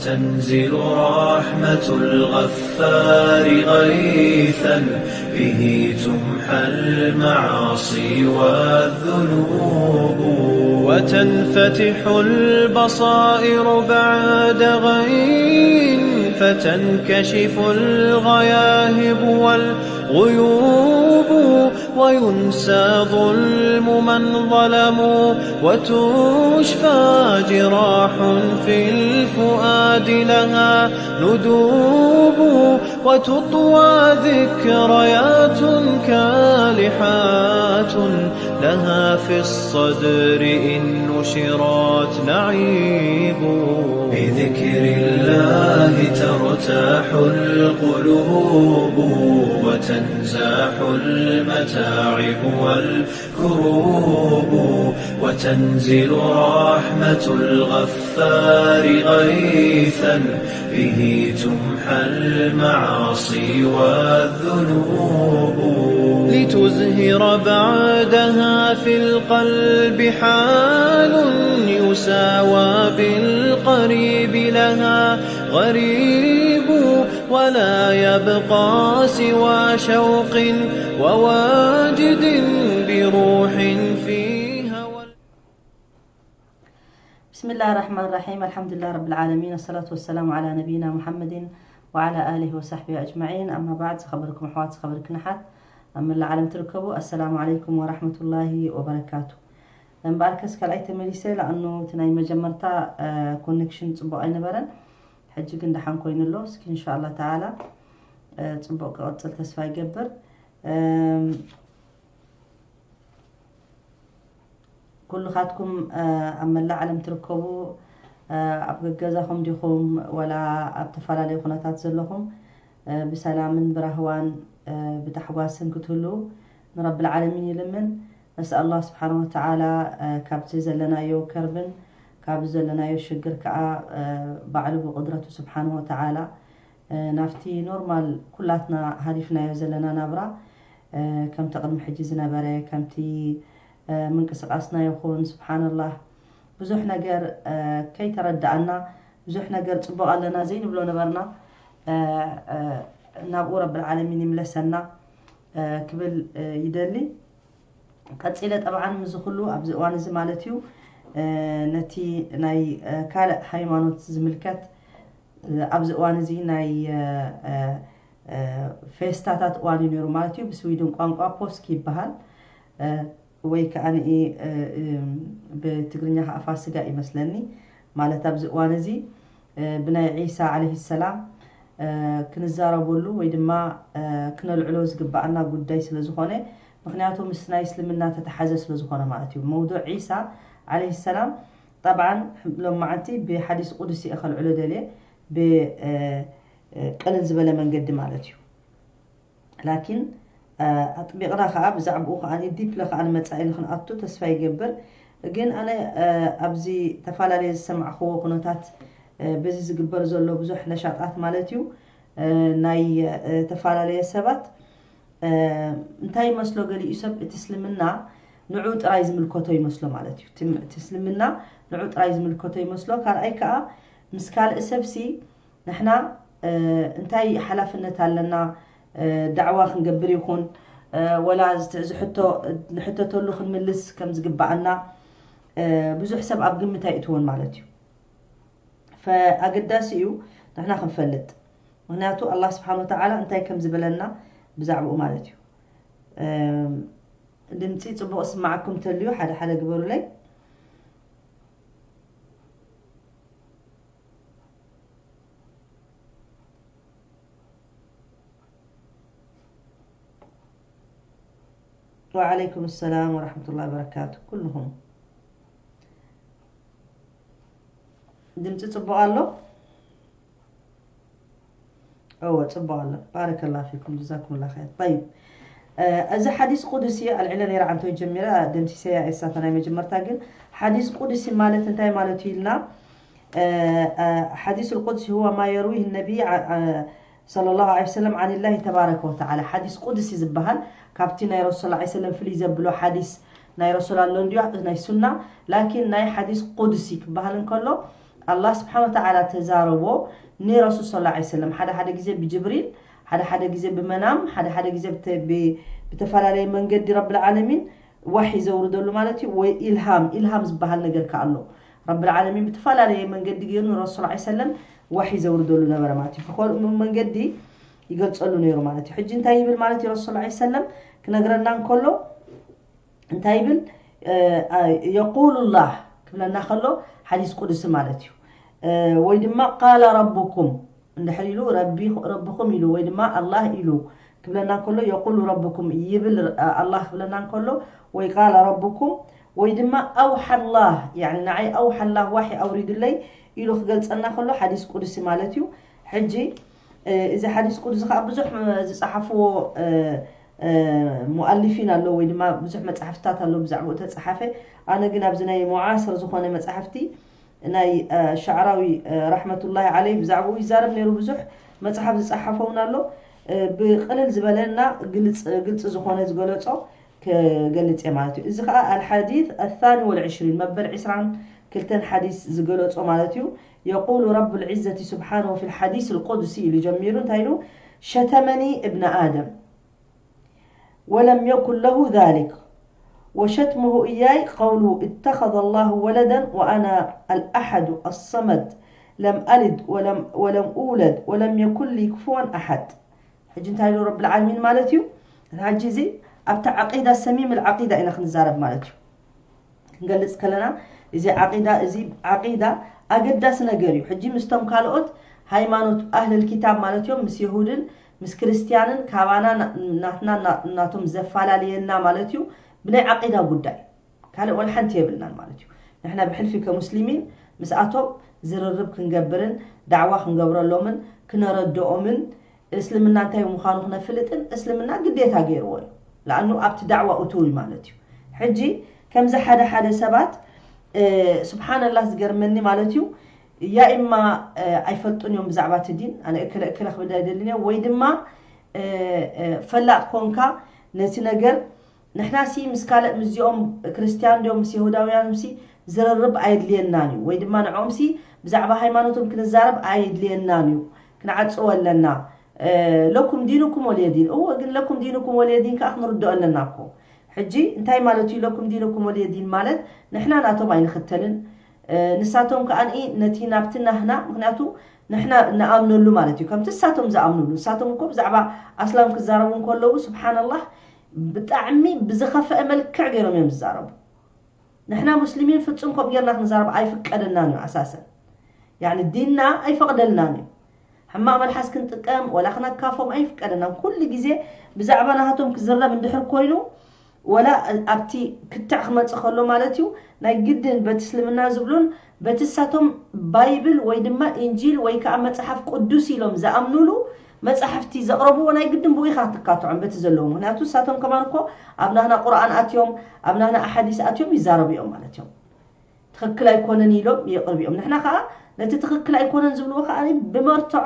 تنزل رحمة الغفار غيثا به تمحى المعاصي والذنوب. وتنفتح البصائر بعد غين فتنكشف الغياهب والغيوب. وينسى ظلم من ظلموا وتشفى جراح في الفؤاد لها ندوب. وتطوى ذكريات كالحات لها في الصدر إن نشرت نعيب. بذكر الله ترتاح القلوب وتنزاح المتاعب والكروب وتنزل رحمة الغفار غيثا به تمحى المعاصي والذنوب. لتزهر بعدها في القلب حال يساوى بالقريب لها غريب. ولا يبقى سوى شوق وواجد بروح في هوى. بسم الله الرحمن الرحيم. الحمد لله رب العالمين. الصلاة والسلام على نبينا محمد وعلى آله وصحبه أجمعين. أما بعد، ዝኸበርኩም ኣሕዋት፣ ዝኸበርክን ኣሓት ኣብ መላእ ዓለም ትርከቡ፣ ኣሰላሙ ዓለይኩም ወራሕመቱላሂ ወበረካቱ። እምበኣርከስ ካልኣይ ተመሊሰ፣ ለኣኑ እቲ ናይ መጀመርታ ኮኔክሽን ጽቡቕ ኣይነበረን። ሕጂ ግን ደሓን ኮይኑ ኣሎ። እስኪ እንሻላ ተዓላ ጽቡቕ ክቕጽል ተስፋ ይገብር። ኩልኻትኩም ኣብ መላእ ዓለም ትርከቡ፣ ኣብ ገገዛኹም ዲኹም ወላ ኣብ ተፈላለዩ ኩነታት ዘለኹም፣ ብሰላምን ብራህዋን ብታሕጓስን ክትህልዉ ንረብል ዓለሚን ይልምን። ነስኣል ኣላህ ስብሓነ ወተዓላ ካብቲ ዘለናዮ ከርብን ካብዚ ዘለናዮ ሽግር ከዓ ባዕሉ ብቁድረቱ ስብሓነ ወተዓላ ናብቲ ኖርማል ኩላትና ሃሊፍናዮ ዘለና ናብራ፣ ከምቲ ቅድሚ ሕጂ ዝነበረ፣ ከምቲ ምንቅስቃስና ይኹን፣ ስብሓንላህ፣ ብዙሕ ነገር ከይተረዳኣና፣ ብዙሕ ነገር ጽቡቕ ኣለና ዘይንብሎ ነበርና፣ ናብኡ ረብል ዓለሚን ይምለሰና ክብል ይደሊ። ቀጺለ ጠብዓን፣ ምስዚ ኩሉ ኣብዚ እዋን እዚ ማለት እዩ፣ ነቲ ናይ ካልእ ሃይማኖት ዝምልከት፣ ኣብዚ እዋን እዚ ናይ ፌስታታት እዋን እዩ ነይሩ ማለት እዩ። ብስዊድን ቋንቋ ፖስክ ይበሃል፣ ወይ ከዓ ብትግርኛ ከዓ ፋስጋ ይመስለኒ። ማለት ኣብዚ እዋን እዚ ብናይ ዒሳ ዓለይሂ ሰላም ክንዛረበሉ ወይ ድማ ክነልዕሎ ዝግባኣና ጉዳይ ስለ ዝኾነ፣ ምኽንያቱ ምስ ናይ እስልምና ተተሓዘ ስለ ዝኾነ ማለት እዩ። መውዱዕ ዒሳ ዓለይሂ ሰላም ጠብዓን ሎማዓንቲ ብሓዲስ ቁዱሲ እየ ከልዕሎ ደልየ፣ ብቅልል ዝበለ መንገዲ ማለት እዩ። ላኪን ኣጥቢቕና ከዓ ብዛዕባኡ ከዓ ዲፕሊ ከዓ ንመፃኢ ንክንኣቱ ተስፋ ይገብር። ግን ኣነ ኣብዚ ተፈላለየ ዝሰማዕክዎ ኩነታት በዚ ዝግበር ዘሎ ብዙሕ ነሻጣት ማለት እዩ፣ ናይ ተፈላለየ ሰባት እንታይ ይመስሎ፣ ገሊኡ ሰብ እቲ እስልምና ንዑ ጥራይ ዝምልከቶ ይመስሎ ማለት እዩ። እቲ እስልምና ንዑ ጥራይ ዝምልከቶ ይመስሎ። ካልኣይ ከዓ ምስ ካልእ ሰብሲ ንሕና እንታይ ሓላፍነት ኣለና፣ ዳዕዋ ክንገብር ይኹን ወላ ንሕተተሉ ክንምልስ ከም ዝግባኣና ብዙሕ ሰብ ኣብ ግምት ኣይእትዎን ማለት እዩ። ፈኣገዳሲ እዩ ንሕና ክንፈልጥ፣ ምኽንያቱ ኣላህ ስብሓን ወተዓላ እንታይ ከም ዝበለና ብዛዕባኡ ማለት እዩ። ድምፂ ፅቡቕ ስማዓኩም ተልዩ ሓደ ሓደ ግበሩለይ። ወዓለይኩም ሰላም ወራሕመቱላሂ ወበረካቱ። ኩልኹም ድምፂ ፅቡቕ ኣሎ? እወ፣ ፅቡቕ ኣሎ። ባረከላ ፊኩም፣ ጀዛኩምላ ኸይር። ጠይብ፣ እዚ ሓዲስ ቁዱሲ ኣልዒለ ነይረ ዓንተው ጀሚረ፣ ደምሲሰያ እሳታ ናይ መጀመርታ። ግን ሓዲስ ቁዱሲ ማለት እንታይ ማለት እዩ ኢልና፣ ሓዲስ ቁዱሲ هو ما يرويه النبي صلى الله عليه وسلم عن الله تبارك وتعالى። ሓዲስ ቁዱሲ ዝበሃል ካብቲ ናይ ረሱል ሰለላሁ ዐለይሂ ወሰለም ፍልይ ዘብሎ ሓዲስ ናይ ረሱል ኣሎ እንድዩ፣ ናይ ሱና። ላኪን ናይ ሓዲስ ቁዱሲ ክበሃል እንከሎ ኣላህ ስብሓን ወተዓላ ተዛረቦ ንረሱል ስለ ላ ሰለም ሓደ ሓደ ግዜ ብጅብሪል፣ ሓደ ሓደ ግዜ ብመናም፣ ሓደ ሓደ ግዜ ብተ- ብ- ብተፈላለየ መንገዲ ረብል ዓለሚን ዋሒ ዘውርደሉ ማለት እዩ። ወይ ኢልሃም፣ ኢልሃም ዝበሃል ነገር ከ ኣሎ። ረብል ዓለሚን ብተፈላለየ መንገዲ ገይሩ ንረሱል ስለ ላ ሰለም ዋሒ ዘውርደሉ ነበረ ማለት እዩ። ብኸልኡ መንገዲ ይገልጸሉ ነይሩ ማለት እዩ። ሕጂ እንታይ ይብል ማለት እዩ ረሱል ስለ ላ ሰለም ክነግረና እንከሎ እንታይ ይብል? የቁሉ ላህ ክብለና ከሎ ሓዲስ ቁዱሲ ማለት እዩ። ወይ ድማ ቃለ ረቡኩም እንድሕር ኢሉ ረቢ ረብኹም ኢሉ ወይ ድማ ኣላህ ኢሉ ክብለና ከሎ የቁሉ ረብኩም ይብል ኣላህ ክብለና ከሎ ወይ ቃለ ረብኩም ወይ ድማ ኣውሓ ላህ ያኒ ንዓይ ኣውሓ ላህ ዋሒ ኣውሪዱለይ ኢሉ ክገልጸልና ከሎ ሓዲስ ቁዱሲ ማለት እዩ። ሕጂ እዚ ሓዲስ ቁዱሲ ከዓ ብዙሕ ዝፀሓፍዎ ሙኣሊፊን ኣሎ ወይ ድማ ብዙሕ መፅሓፍትታት ኣሎ ብዛዕባኡ ተፀሓፈ። ኣነ ግን ኣብዚ ናይ ሙዓስር ዝኾነ መፅሓፍቲ ናይ ሻዕራዊ ረሕመቱላሂ ዓለይ ብዛዕባኡ ይዛረብ ነይሩ። ብዙሕ መፅሓፍ ዝፀሓፈውን ኣሎ። ብቅልል ዝበለና ግልፂ ዝኾነ ዝገለፆ ክገልፅ እየ ማለት እዩ። እዚ ከዓ ኣልሓዲት ኣታኒ ወልዕሽሪን መበል ዕስራን ክልተን ሓዲስ ዝገለፆ ማለት እዩ። የቁሉ ረቡ ልዕዘቲ ስብሓንሁ ፊ ልሓዲስ ልቁድሲ ኢሉ ጀሚሩ እንታይ ኢሉ? ሸተመኒ እብነ ኣደም ወለም የኩን ለሁ ዛሊክ ወሸትሙሁ እያይ ቀውሉ እተኸዘ ላሁ ወለደን ወኣና ኣልኣሐዱ ኣሰመድ ለም ኣልድ ወለም ኡውለድ ወለም የኩን ሊ ክፍወን ኣሓድ። ሕጂ እንታይ ኢሉ ረብል ዓለሚን ማለት እዩ? ሕጂ እዚ ኣብቲ ዓቂዳ ሰሚም ዓቂዳ ኢና ክንዛረብ ማለት እዩ። ክንገልጽ ከለና እዚ ዓቂዳ እዚ ዓቂዳ ኣገዳሲ ነገር እዩ። ሕጂ ምስቶም ካልኦት ሃይማኖት ኣህልል ኪታብ ማለት እዮም ምስ የሁድን ምስ ክርስትያንን ካባና ናትና ናቶም ዘፈላለየና ማለት እዩ ብናይ ዓቂዳ ጉዳይ ካልእ ወላ ሓንቲ የብልናን ማለት እዩ። ንሕና ብሕልፊ ከሙስሊሚን ምስኣቶም ዝርርብ ክንገብርን ዳዕዋ ክንገብረሎምን ክነረድኦምን እስልምና እንታይ ምዃኑ ክነፍልጥን እስልምና ግዴታ ገይርዎ እዩ። ለኣኑ ኣብቲ ዳዕዋ እትው ማለት እዩ። ሕጂ ከምዚ ሓደ ሓደ ሰባት ስብሓንላህ ዝገርመኒ ማለት እዩ ያኢማ ኣይፈልጡን እዮም ብዛዕባ እቲ ዲን ኣነ እክለ እክለ ክብል ኣይደልን እየ ወይ ድማ ፈላጥ ኮንካ ነቲ ነገር ንሕና ሲ ምስ ካልእ ምስዚኦም ክርስትያን ዲዮም ምስ ይሁዳውያን ሲ ዝርርብ ኣየድልየናን እዩ ወይ ድማ ንዕኦም ሲ ብዛዕባ ሃይማኖቶም ክንዛረብ ኣየድልየናን እዩ። ክንዓጽዎ ኣለና። ለኩም ዲኑኩም ወልየ ዲን። እወ ግን ለኩም ዲኑኩም ወልየ ዲን ከዓ ክንርድኦ ኣለና እኮ። ሕጂ እንታይ ማለት እዩ ለኩም ዲኑኩም ወልየ ዲን ማለት ንሕና ናቶም ኣይንኽተልን ንሳቶም ከዓ ነቲ ናብቲ ናህና ምክንያቱ ንሕና ንኣምነሉ ማለት እዩ ከምቲ ንሳቶም ዝኣምኑሉ ንሳቶም እኮ ብዛዕባ ኣስላም ክዛረቡ እንከለዉ ስብሓንላህ ብጣዕሚ ብዝኸፈአ መልክዕ ገይሮም እዮም ዝዛረቡ። ንሕና ሙስሊሚን ፍጹም ከምኡ ጌርና ክንዛረብ ኣይፍቀደናን እዩ ኣሳሰን ያኒ ዲንና ኣይፈቕደልናን እዩ። ሕማቕ መልሓስ ክንጥቀም ወላ ክነካፎም ኣይፍቀደናን። ኩሉ ግዜ ብዛዕባ ናሃቶም ክዝረብ እንድሕር ኮይኑ ወላ ኣብቲ ክትዕ ክመጽእ ከሎ ማለት እዩ ናይ ግድን በቲ እስልምና ዝብሉን በቲ ሳቶም ባይብል ወይ ድማ ኢንጂል ወይ ከዓ መጽሓፍ ቅዱስ ኢሎም ዝኣምኑሉ መጻሕፍቲ ዘቕረብዎ ናይ ግድን ብኡ ኢኻ ክትካትዖም በቲ ዘለዉ ምክንያቱ ንሳቶም ከማን እኮ ኣብ ናህና ቁርኣን ኣትዮም ኣብ ናህና ኣሓዲስ ኣትዮም ይዛረቡ እዮም ማለት እዮም። ትኽክል ኣይኮነን ኢሎም የቕርቡ እዮም። ንሕና ከዓ ነቲ ትኽክል ኣይኮነን ዝብልዎ ከዓ ብመርትዖ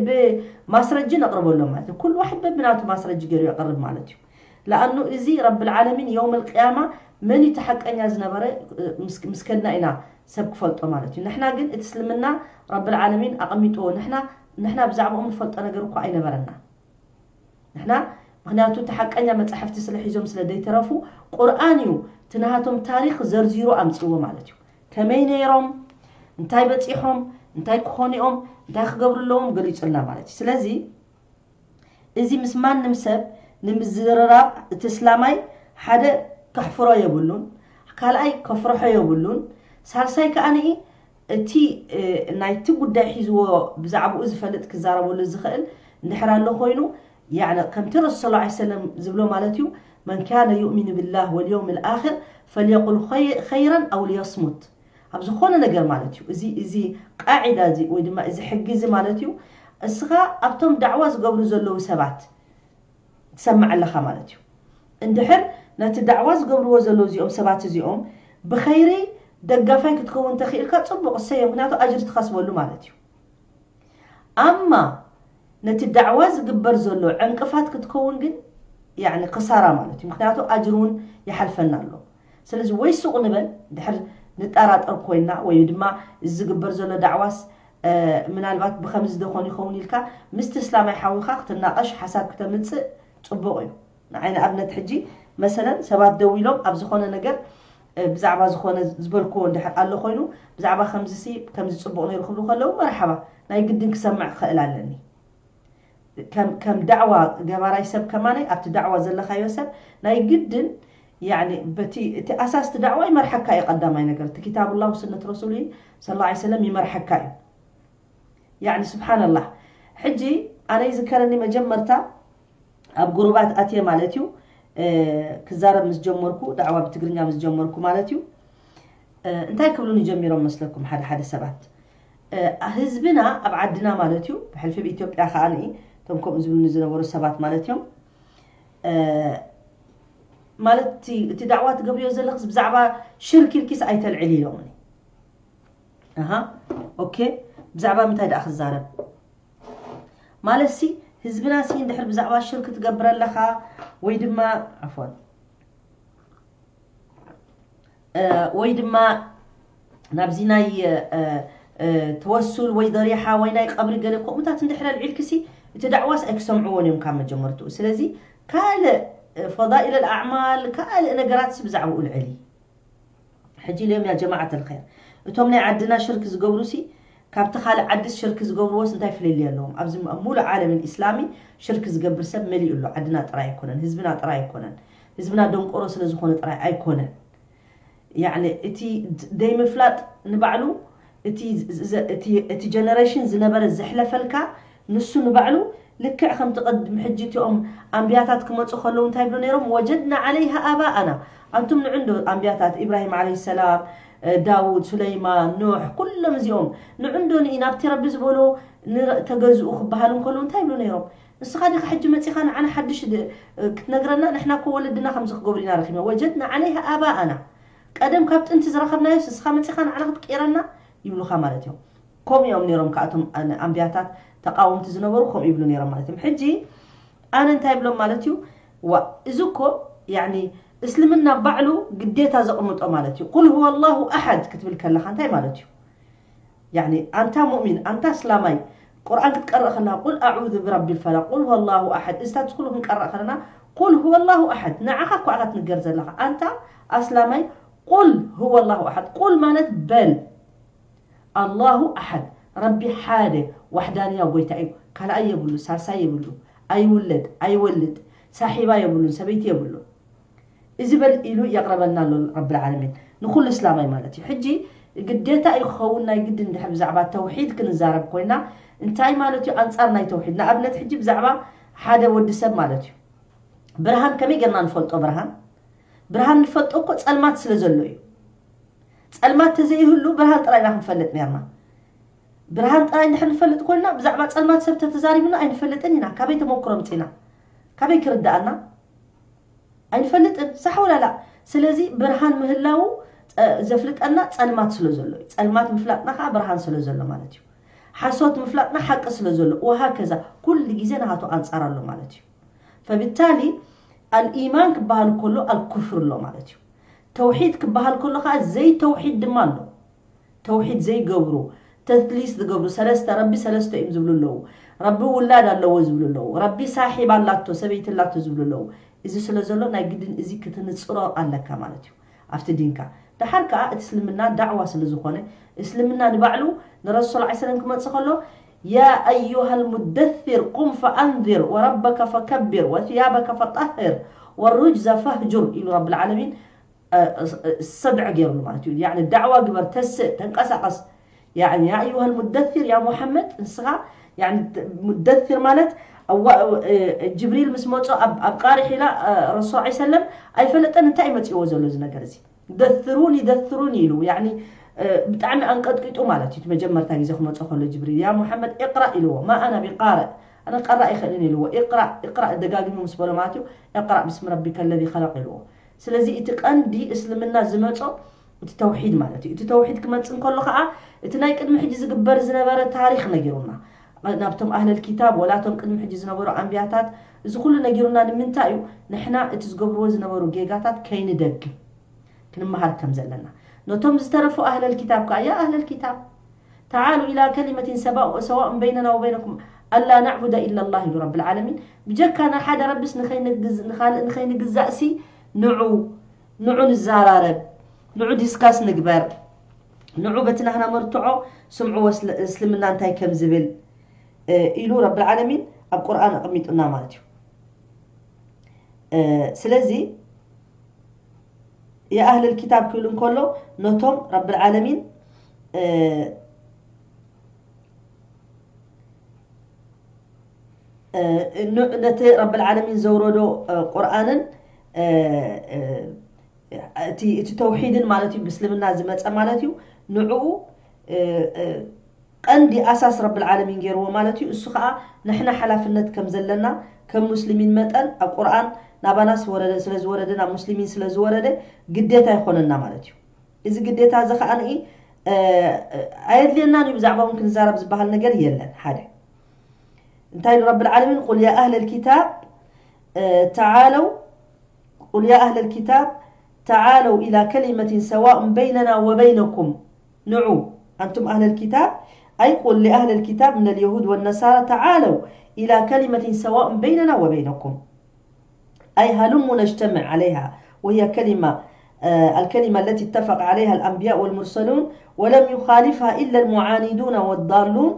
ብማስረጂ ነቕርበሎም ማለት እዩ። ኩሉ ዋሕድ በብናቱ ማስረጂ ገይሩ የቕርብ ማለት እዩ። ለኣኑ እዚ ረብል ዓለሚን የውም ልቅያማ መን እዩ ተሓቀኛ ዝነበረ ምስ ከድና ኢና ሰብ ክፈልጦ ማለት እዩ። ንሕና ግን እቲ እስልምና ረብል ዓለሚን ኣቐሚጥዎ ንሕና ንሕና ብዛዕባኦም ንፈልጦ ነገር እኳ ኣይነበረና። ንሕና ምክንያቱ እቲ ሓቀኛ መጻሕፍቲ ስለ ሒዞም ስለ ዘይተረፉ ቁርኣን እዩ እቲ ናሃቶም ታሪኽ ዘርዚሩ ኣምፅዎ ማለት እዩ። ከመይ ነይሮም፣ እንታይ በፂሖም፣ እንታይ ክኾኑኦም፣ እንታይ ክገብሩ ኣለዎም ገሊፁልና ማለት እዩ። ስለዚ እዚ ምስ ማንም ሰብ ንምዝርራብ እቲ እስላማይ ሓደ ከሕፍሮ የብሉን፣ ካልኣይ ከፍርሖ የብሉን፣ ሳልሳይ ከዓኒ እቲ ናይቲ ጉዳይ ሒዝዎ ብዛዕባኡ ዝፈልጥ ክዛረበሉ ዝኽእል እንድሕር ኣሎ ኮይኑ ያዕኒ ከምቲ ረሱል ሰለላሁ ዐለይሂ ወሰለም ዝብሎ ማለት እዩ መን ካነ ዩእሚኑ ቢላህ ወልየውም ልኣኽር ፈልየቁል ኸይረን ኣው ልየስሙት ኣብ ዝኾነ ነገር ማለት እዩ እዚ እዚ ቃዒዳ እዚ ወይ ድማ እዚ ሕጊ እዚ ማለት እዩ እስኻ ኣብቶም ዳዕዋ ዝገብሩ ዘለዉ ሰባት ትሰምዕ ኣለኻ ማለት እዩ። እንድሕር ነቲ ዳዕዋ ዝገብርዎ ዘለዉ እዚኦም ሰባት እዚኦም ብኸይሪ ደጋፋይ ክትከውን ተኽኢልካ ፅቡቕ እሰየ፣ ምክንያቱ ኣጅሪ ትኸስበሉ ማለት እዩ። ኣማ ነቲ ዳዕዋ ዝግበር ዘሎ ዕንቅፋት ክትከውን ግን ያኒ ክሳራ ማለት እዩ። ምክንያቱ ኣጅሪ እውን ይሓልፈና ኣሎ። ስለዚ ወይ ሱቕ ንበል ድሕር ንጠራጠር ኮይና ወይ ድማ እዚ ዝግበር ዘሎ ዳዕዋስ ምናልባት ብኸምዚ ደኾን ይኸውን ኢልካ ምስቲ እስላማይ ሓዊኻ ክትናቐሽ ሓሳብ ክተምፅእ ፅቡቕ እዩ። ንዓይ ንኣብነት ሕጂ መሰለን ሰባት ደው ኢሎም ኣብ ዝኾነ ነገር ብዛዕባ ዝኾነ ዝበልክዎ እንድሕር ኣሎ ኮይኑ ብዛዕባ ከምዚሲ ከምዚ ፅቡቕ ነይሩ ክብሉ ከለዉ መርሓባ ናይ ግድን ክሰምዕ ክኽእል ኣለኒ። ከም ዳዕዋ ገባራይ ሰብ ከማነይ ኣብቲ ዳዕዋ ዘለኻዮ ሰብ ናይ ግድን ያኒ በቲ እቲ ኣሳስቲ ዳዕዋ ይመርሓካ እዩ። ቀዳማይ ነገር እቲ ኪታብ ላሁ ስነት ረሱሉ ስለ ላ ሰለም ይመርሓካ እዩ። ያኒ ስብሓንላህ ሕጂ ኣነ ይዝከረኒ መጀመርታ ኣብ ጉሩባት ኣትየ ማለት እዩ ክዛረብ ምስ ጀመርኩ ዳዕዋ ብትግርኛ ምስ ጀመርኩ ማለት እዩ እንታይ ክብሉኒ ጀሚሮም መስለኩም ሓደ ሓደ ሰባት ህዝብና ኣብ ዓድና ማለት እዩ ብሕልፊ ኣብ ኢትዮጵያ ከዓ ንኢ እቶም ከምኡ ዝብሉኒ ዝነበሩ ሰባት ማለት እዮም ማለት እቲ ዳዕዋ ትገብርዮ ዘለክስ ብዛዕባ ሽርክ ኢልኪስ ኣይተልዕሊ ኢሎምኒ ኣሃ ኦኬ ብዛዕባ ምንታይ ደኣ ክዛረብ ማለት ሲ ህዝብና ሲ እንድሕር ብዛዕባ ሽርክ ትገብር ኣለኻ ወይ ድማ ዓፎን ወይ ድማ ናብዚ ናይ ተወሱል ወይ ደሪሓ ወይ ናይ ቀብሪ ገለ ከምኡታት እንድሕር ኣልዒልክሲ እቲ ዳዕዋስ ኣይክሰምዕዎን እዮም ካብ መጀመርትኡ ስለዚ ካልእ ፈዳኢል ኣልኣዕማል ካልእ ነገራት ብዛዕባኡ ልዕሊ ሕጂ ኢሎም ያ ጀማዓት ኣልኸይር እቶም ናይ ዓድና ሽርክ ዝገብሩሲ ካብቲ ካልእ ዓድስ ሽርክ ዝገብርዎስ እንታይ ፍልልይ ኣለዎም ኣብዚ ሙሉእ ዓለም ኢስላሚ ሽርክ ዝገብር ሰብ መሊኡ ኣሎ ዓድና ጥራይ ኣይኮነን ህዝብና ጥራይ ኣይኮነን ህዝብና ደንቆሮ ስለ ዝኾነ ጥራይ ኣይኮነን ያኒ እቲ ደይምፍላጥ ንባዕሉ እቲ ጀነሬሽን ዝነበረ ዘሕለፈልካ ንሱ ንባዕሉ ልክዕ ከምቲ ቅድሚ ሕጂ እቲኦም ኣንብያታት ክመፁ ከለዉ እንታይ ይብሉ ነይሮም ወጀድና ዓለይሃ ኣባኣና ኣንቱም ንዑ እንዶ ኣንብያታት ኢብራሂም ዓለይሂ ሰላም ዳውድ ሱለይማን ኑሕ ኩሎም እዚኦም ንዑ እንዶ ንኢ ናብቲ ረቢ ዝበሎ ተገዝኡ ክበሃሉ እንከለዉ እንታይ ይብሉ ነይሮም ንስኻ ዲኻ ሕጂ መፂኻ ንዓና ሓድሽ ክትነግረና ንሕና እኮ ወለድና ከምዚ ክገብሩ ኢና ረኺብና ወጀድና ዓለይሃ ኣባኣና ቀደም ካብ ጥንቲ ዝረኸብናዮስ ንስኻ መፂኻ ንዓና ክትቅይረና ይብሉኻ ማለት እዮም ከምኡ እዮም ነይሮም ከኣቶም ኣንብያታት ተቃወምቲ ዝነበሩ ከምኡ ይብሉ ነይሮም ማለት እዮም ሕጂ ኣነ እንታይ ይብሎም ማለት እዩ ዋ እዚ እኮ ያኒ እስልምና ባዕሉ ግዴታ ዘቕምጦ ማለት እዩ ቁል ሁወ ላሁ ኣሓድ ክትብል ከለኻ እንታይ ማለት እዩ ያኒ ኣንታ ሙእሚን ኣንታ እስላማይ ቁርኣን ክትቀርእ ከለኻ ቁል ኣዑዙ ብረቢ ልፈለቅ ቁል ሁወ ላሁ ኣሓድ እዝታት ኩሉ ክንቀርእ ከለና ቁል ሁወ ላሁ ኣሓድ ንዓኻ እኳ ኢኻ ትንገር ዘለኻ ኣንታ ኣስላማይ ቁል ሁወ ላሁ ኣሓድ ቁል ማለት በል ኣላሁ ኣሓድ ረቢ ሓደ ዋሕዳንያ ጎይታ እዩ ካልኣይ የብሉ ሳልሳይ የብሉ ኣይውለድ ኣይወልድ ሳሒባ የብሉን ሰበይቲ የብሉን እዚ በል ኢሉ የቕረበልና ኣሎ ረብል ዓለሚን ንኹሉ እስላማይ ማለት እዩ ሕጂ ግዴታ እዩ ክኸውን ናይ ግድን ድሕር ብዛዕባ ተውሒድ ክንዛረብ ኮይና እንታይ ማለት እዩ ኣንጻር ናይ ተውሒድ ንኣብነት ሕጂ ብዛዕባ ሓደ ወዲ ሰብ ማለት እዩ ብርሃን ከመይ ጌርና ንፈልጦ ብርሃን ብርሃን ንፈልጦ እኮ ጸልማት ስለ ዘሎ እዩ ጸልማት ተዘይህሉ ብርሃን ጥራይ ኢና ክንፈልጥ ኔርና ብርሃን ጥራይ እንድሕር ንፈልጥ ኮይና ብዛዕባ ጸልማት ሰብ ተተዛሪብና ኣይንፈልጥን ኢና ካበይ ተመክሮ ምጺና ካበይ ክርዳኣና ኣይንፈልጥን ሳሕ ወላላ ስለዚ ብርሃን ምህላው ዘፍልጠና ጸልማት ስለ ዘሎ እዩ ጸልማት ምፍላጥና ከዓ ብርሃን ስለ ዘሎ ማለት እዩ ሓሶት ምፍላጥና ሓቂ ስለ ዘሎ ወሃከዛ ኩሉ ግዜ ናሃቱ ኣንጻር ኣሎ ማለት እዩ ፈብታሊ ኣልኢማን ክበሃል ከሎ ኣልኩፍር ኣሎ ማለት እዩ ተውሒድ ክበሃል ከሎ ከዓ ዘይተውሒድ ድማ ኣሎ ተውሒድ ዘይገብሩ ተስሊስ ዝገብሩ ሰለስተ ረቢ ሰለስተ እዮም ዝብሉ ኣለዉ ረቢ ውላድ ኣለዎ ዝብሉ ኣለዉ ረቢ ሳሒብ ኣላቶ ሰበይቲ ኣላቶ ዝብሉ ኣለዉ እዚ ስለ ዘሎ ናይ ግድን እዚ ክትንፅሮ ኣለካ ማለት እዩ ኣብቲ ዲንካ ደሓር ከዓ እቲ እስልምና ዳዕዋ ስለ ዝኾነ እስልምና ንባዕሉ ንረሱል ዓ ሰለም ክመፅእ ከሎ يا أيها المدثر قم فأنذر وربك فكبر وثيابك فطهر والرجز فاهجر ኢሉ ረብል ዓለሚን ሰድዐ ገይሩሉ ማለት እዩ ያኒ ዳዕዋ ግበር ተስእ ተንቀሳቀስ ያኒ ያ ኣዩሃ ልሙደሲር ያ ሙሐመድ ንስኻ ያኒ ሙደሲር ማለት ጅብሪል ምስ መፆ ኣብ ቃርሕ ኢላ ረሱል ዓ ሰለም ኣይፈለጠን እንታይ መፅእዎ ዘሎ እዚ ነገር እዚ ደስሩኒ ደስሩኒ ኢሉ ያኒ ብጣዕሚ ኣንቀጥቂጡ ማለት እዩ መጀመርታ ግዜ ክመፆ ከሎ ጅብሪል ያ ሙሐመድ ኢቅራእ ኢልዎ ማ ኣና ቢቃርእ ኣነ ቀራእ ይኽእልን ኢልዎ ኢቅራእ ኢቅራእ ደጋጊሙ ምስ በሎ ማለት እዩ እቅራእ ብስሚ ረቢከ ለዚ ከለቅ ኢልዎ ስለዚ እቲ ቀንዲ እስልምና ዝመፆ እቲ ተውሒድ ማለት እዩ እቲ ተውሒድ ክመፅእ እንከሎ ከዓ እቲ ናይ ቅድሚ ሕጂ ዝግበር ዝነበረ ታሪክ ነጊሩና ናብቶም ኣህለል ኪታብ ወላቶም ቅድሚ ሕጂ ዝነበሩ ኣንቢያታት እዚ ኩሉ ነጊሩና ንምንታይ እዩ ንሕና እቲ ዝገብርዎ ዝነበሩ ጌጋታት ከይንደግም ክንመሃር ከም ዘለና ነቶም ዝተረፉ ኣህለል ኪታብ ከኣ፣ ያ ኣህለል ኪታብ፣ ተዓሉ ኢላ ከሊመትን ሰባ-፣ ሰዋኡን በይነና ወበይነኩም ኣላ ናዕቡደ ኢላ ላህ ኢሉ ረብል ዓለሚን። ብጀካ ንሓደ ረቢስ ንኸይንግዝ-፣ ንኻልእ ንኸይንግዛእሲ ንዑ፣ ንዑ ንዘራረብ፣ ንዑ ዲስካስ ንግበር፣ ንዑ በቲ ናህና መርትዖ ስምዑ ወስለ-፣ እስልምና እንታይ ከም ዝብል፣ እ፣ ኢሉ ረብል ዓለሚን ኣብ ቁርኣን ኣቐሚጡና ማለት እዩ። እ፣ ስለዚ የኣህለል ኪታብ ክብል እንከሎ ነቶም ረብል ዓለሚን፣ እ፣ እ፣ ን-፣ ነቲ ረብል ዓለሚን ዘውረዶ፣ እ፣ ቁርኣንን፣ እ፣ እ፣ እቲ፣ እቲ ተውሒድን ማለት እዩ፣ ብእስልምና ዝመጸ ማለት እዩ። ንዕኡ፣ እ፣ እ፣ ቀንዲ ኣሳስ ረብል ዓለሚን ገይርዎ ማለት እዩ። እሱ ኸኣ ንሕና ሓላፍነት ከም ዘለና ከም ሙስሊሚን መጠን ኣብ ቁርኣን ናባና ዝወረደ ስለ ዝወረደ፣ ናብ ሙስሊሚን ስለ ዝወረደ ግዴታ ይኾነና ማለት እዩ። እዚ ግዴታ እዚ ኸኣ ንኢ፣ እ፣ ኣየድልየናን እዩ፣ ብዛዕባ እውን ክንዛረብ ዝበሃል ነገር የለን። ሓደ እንታይ ኢሉ ረብል ዓለሚን? ቁል ያ ኣህለል ኪታብ፣ እ፣ ተዓለው، قل يا أهل الكتاب تعالوا إلى كلمة سواء بيننا وبينكم. ንዑ፣ ኣንቱም ኣህለል ኪታብ፣ أي قل لأهل الكتاب من اليهود والنصارى تعالوا إلى كلمة سواء بيننا وبينكم. أي هلموا نجتمع عليها، وهي كلمة، آه، الكلمة التي اتفق عليها الأنبياء والمرسلون، ولم يخالفها إلا المعاندون والضالون،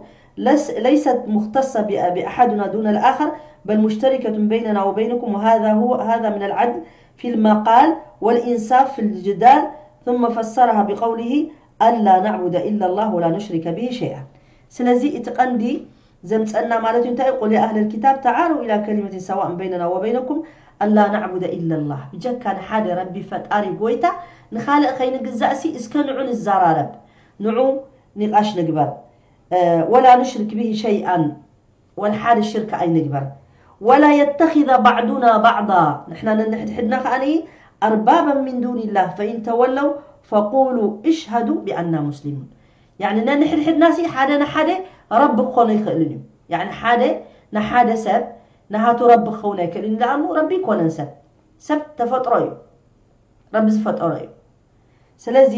لس-، ليست مختصة بأ-، بأحدنا دون الآخر، بل مشتركة بيننا وبينكم، وهذا هو، هذا من العدل في المقال والإنصاف في الجدال، ثم فسرها بقوله: ألا نعبد إلا الله ولا نشرك به شيئا. ስለዚ እቲ ቀንዲ ዘምጸና ማለት እዩ እንታይ? قل يا أهل الكتاب تعالوا إلى كلمة سواء بيننا وبينكم ألا نعبد إلا الله. ብጀካ ንሓደ ረቢ ፈጣሪ ጎይታ ንኻልእ ከይንግዛእሲ እስከ ንዑ ንዘራረብ፣ ንዑ ኒቃሽ ንግበር። እ፣ ولا نشرك به شيئا፣ ወላ ሓደ ሽርክ ኣይንግበር። ولا يتخذ بعضنا بعضا، ንሕና ነንሕድሕድና ከኣ أربابا من دون الله فإن تولوا فقولوا اشهدوا بأننا مسلمون። ያኒ ነንሕድሕድናሲ ሓደ ንሓደ ረቢ ክኾኖ ኣይኽእልን እዩ። ያኒ ሓደ ንሓደ ሰብ ንሃቱ ረቢ ክኸውን ኣይክእልን እዩ። ለኣኑ ረቢ ኣይኮነን ሰብ። ሰብ ተፈጥሮ እዩ። ረቢ ዝፈጠሮ እዩ። ስለዚ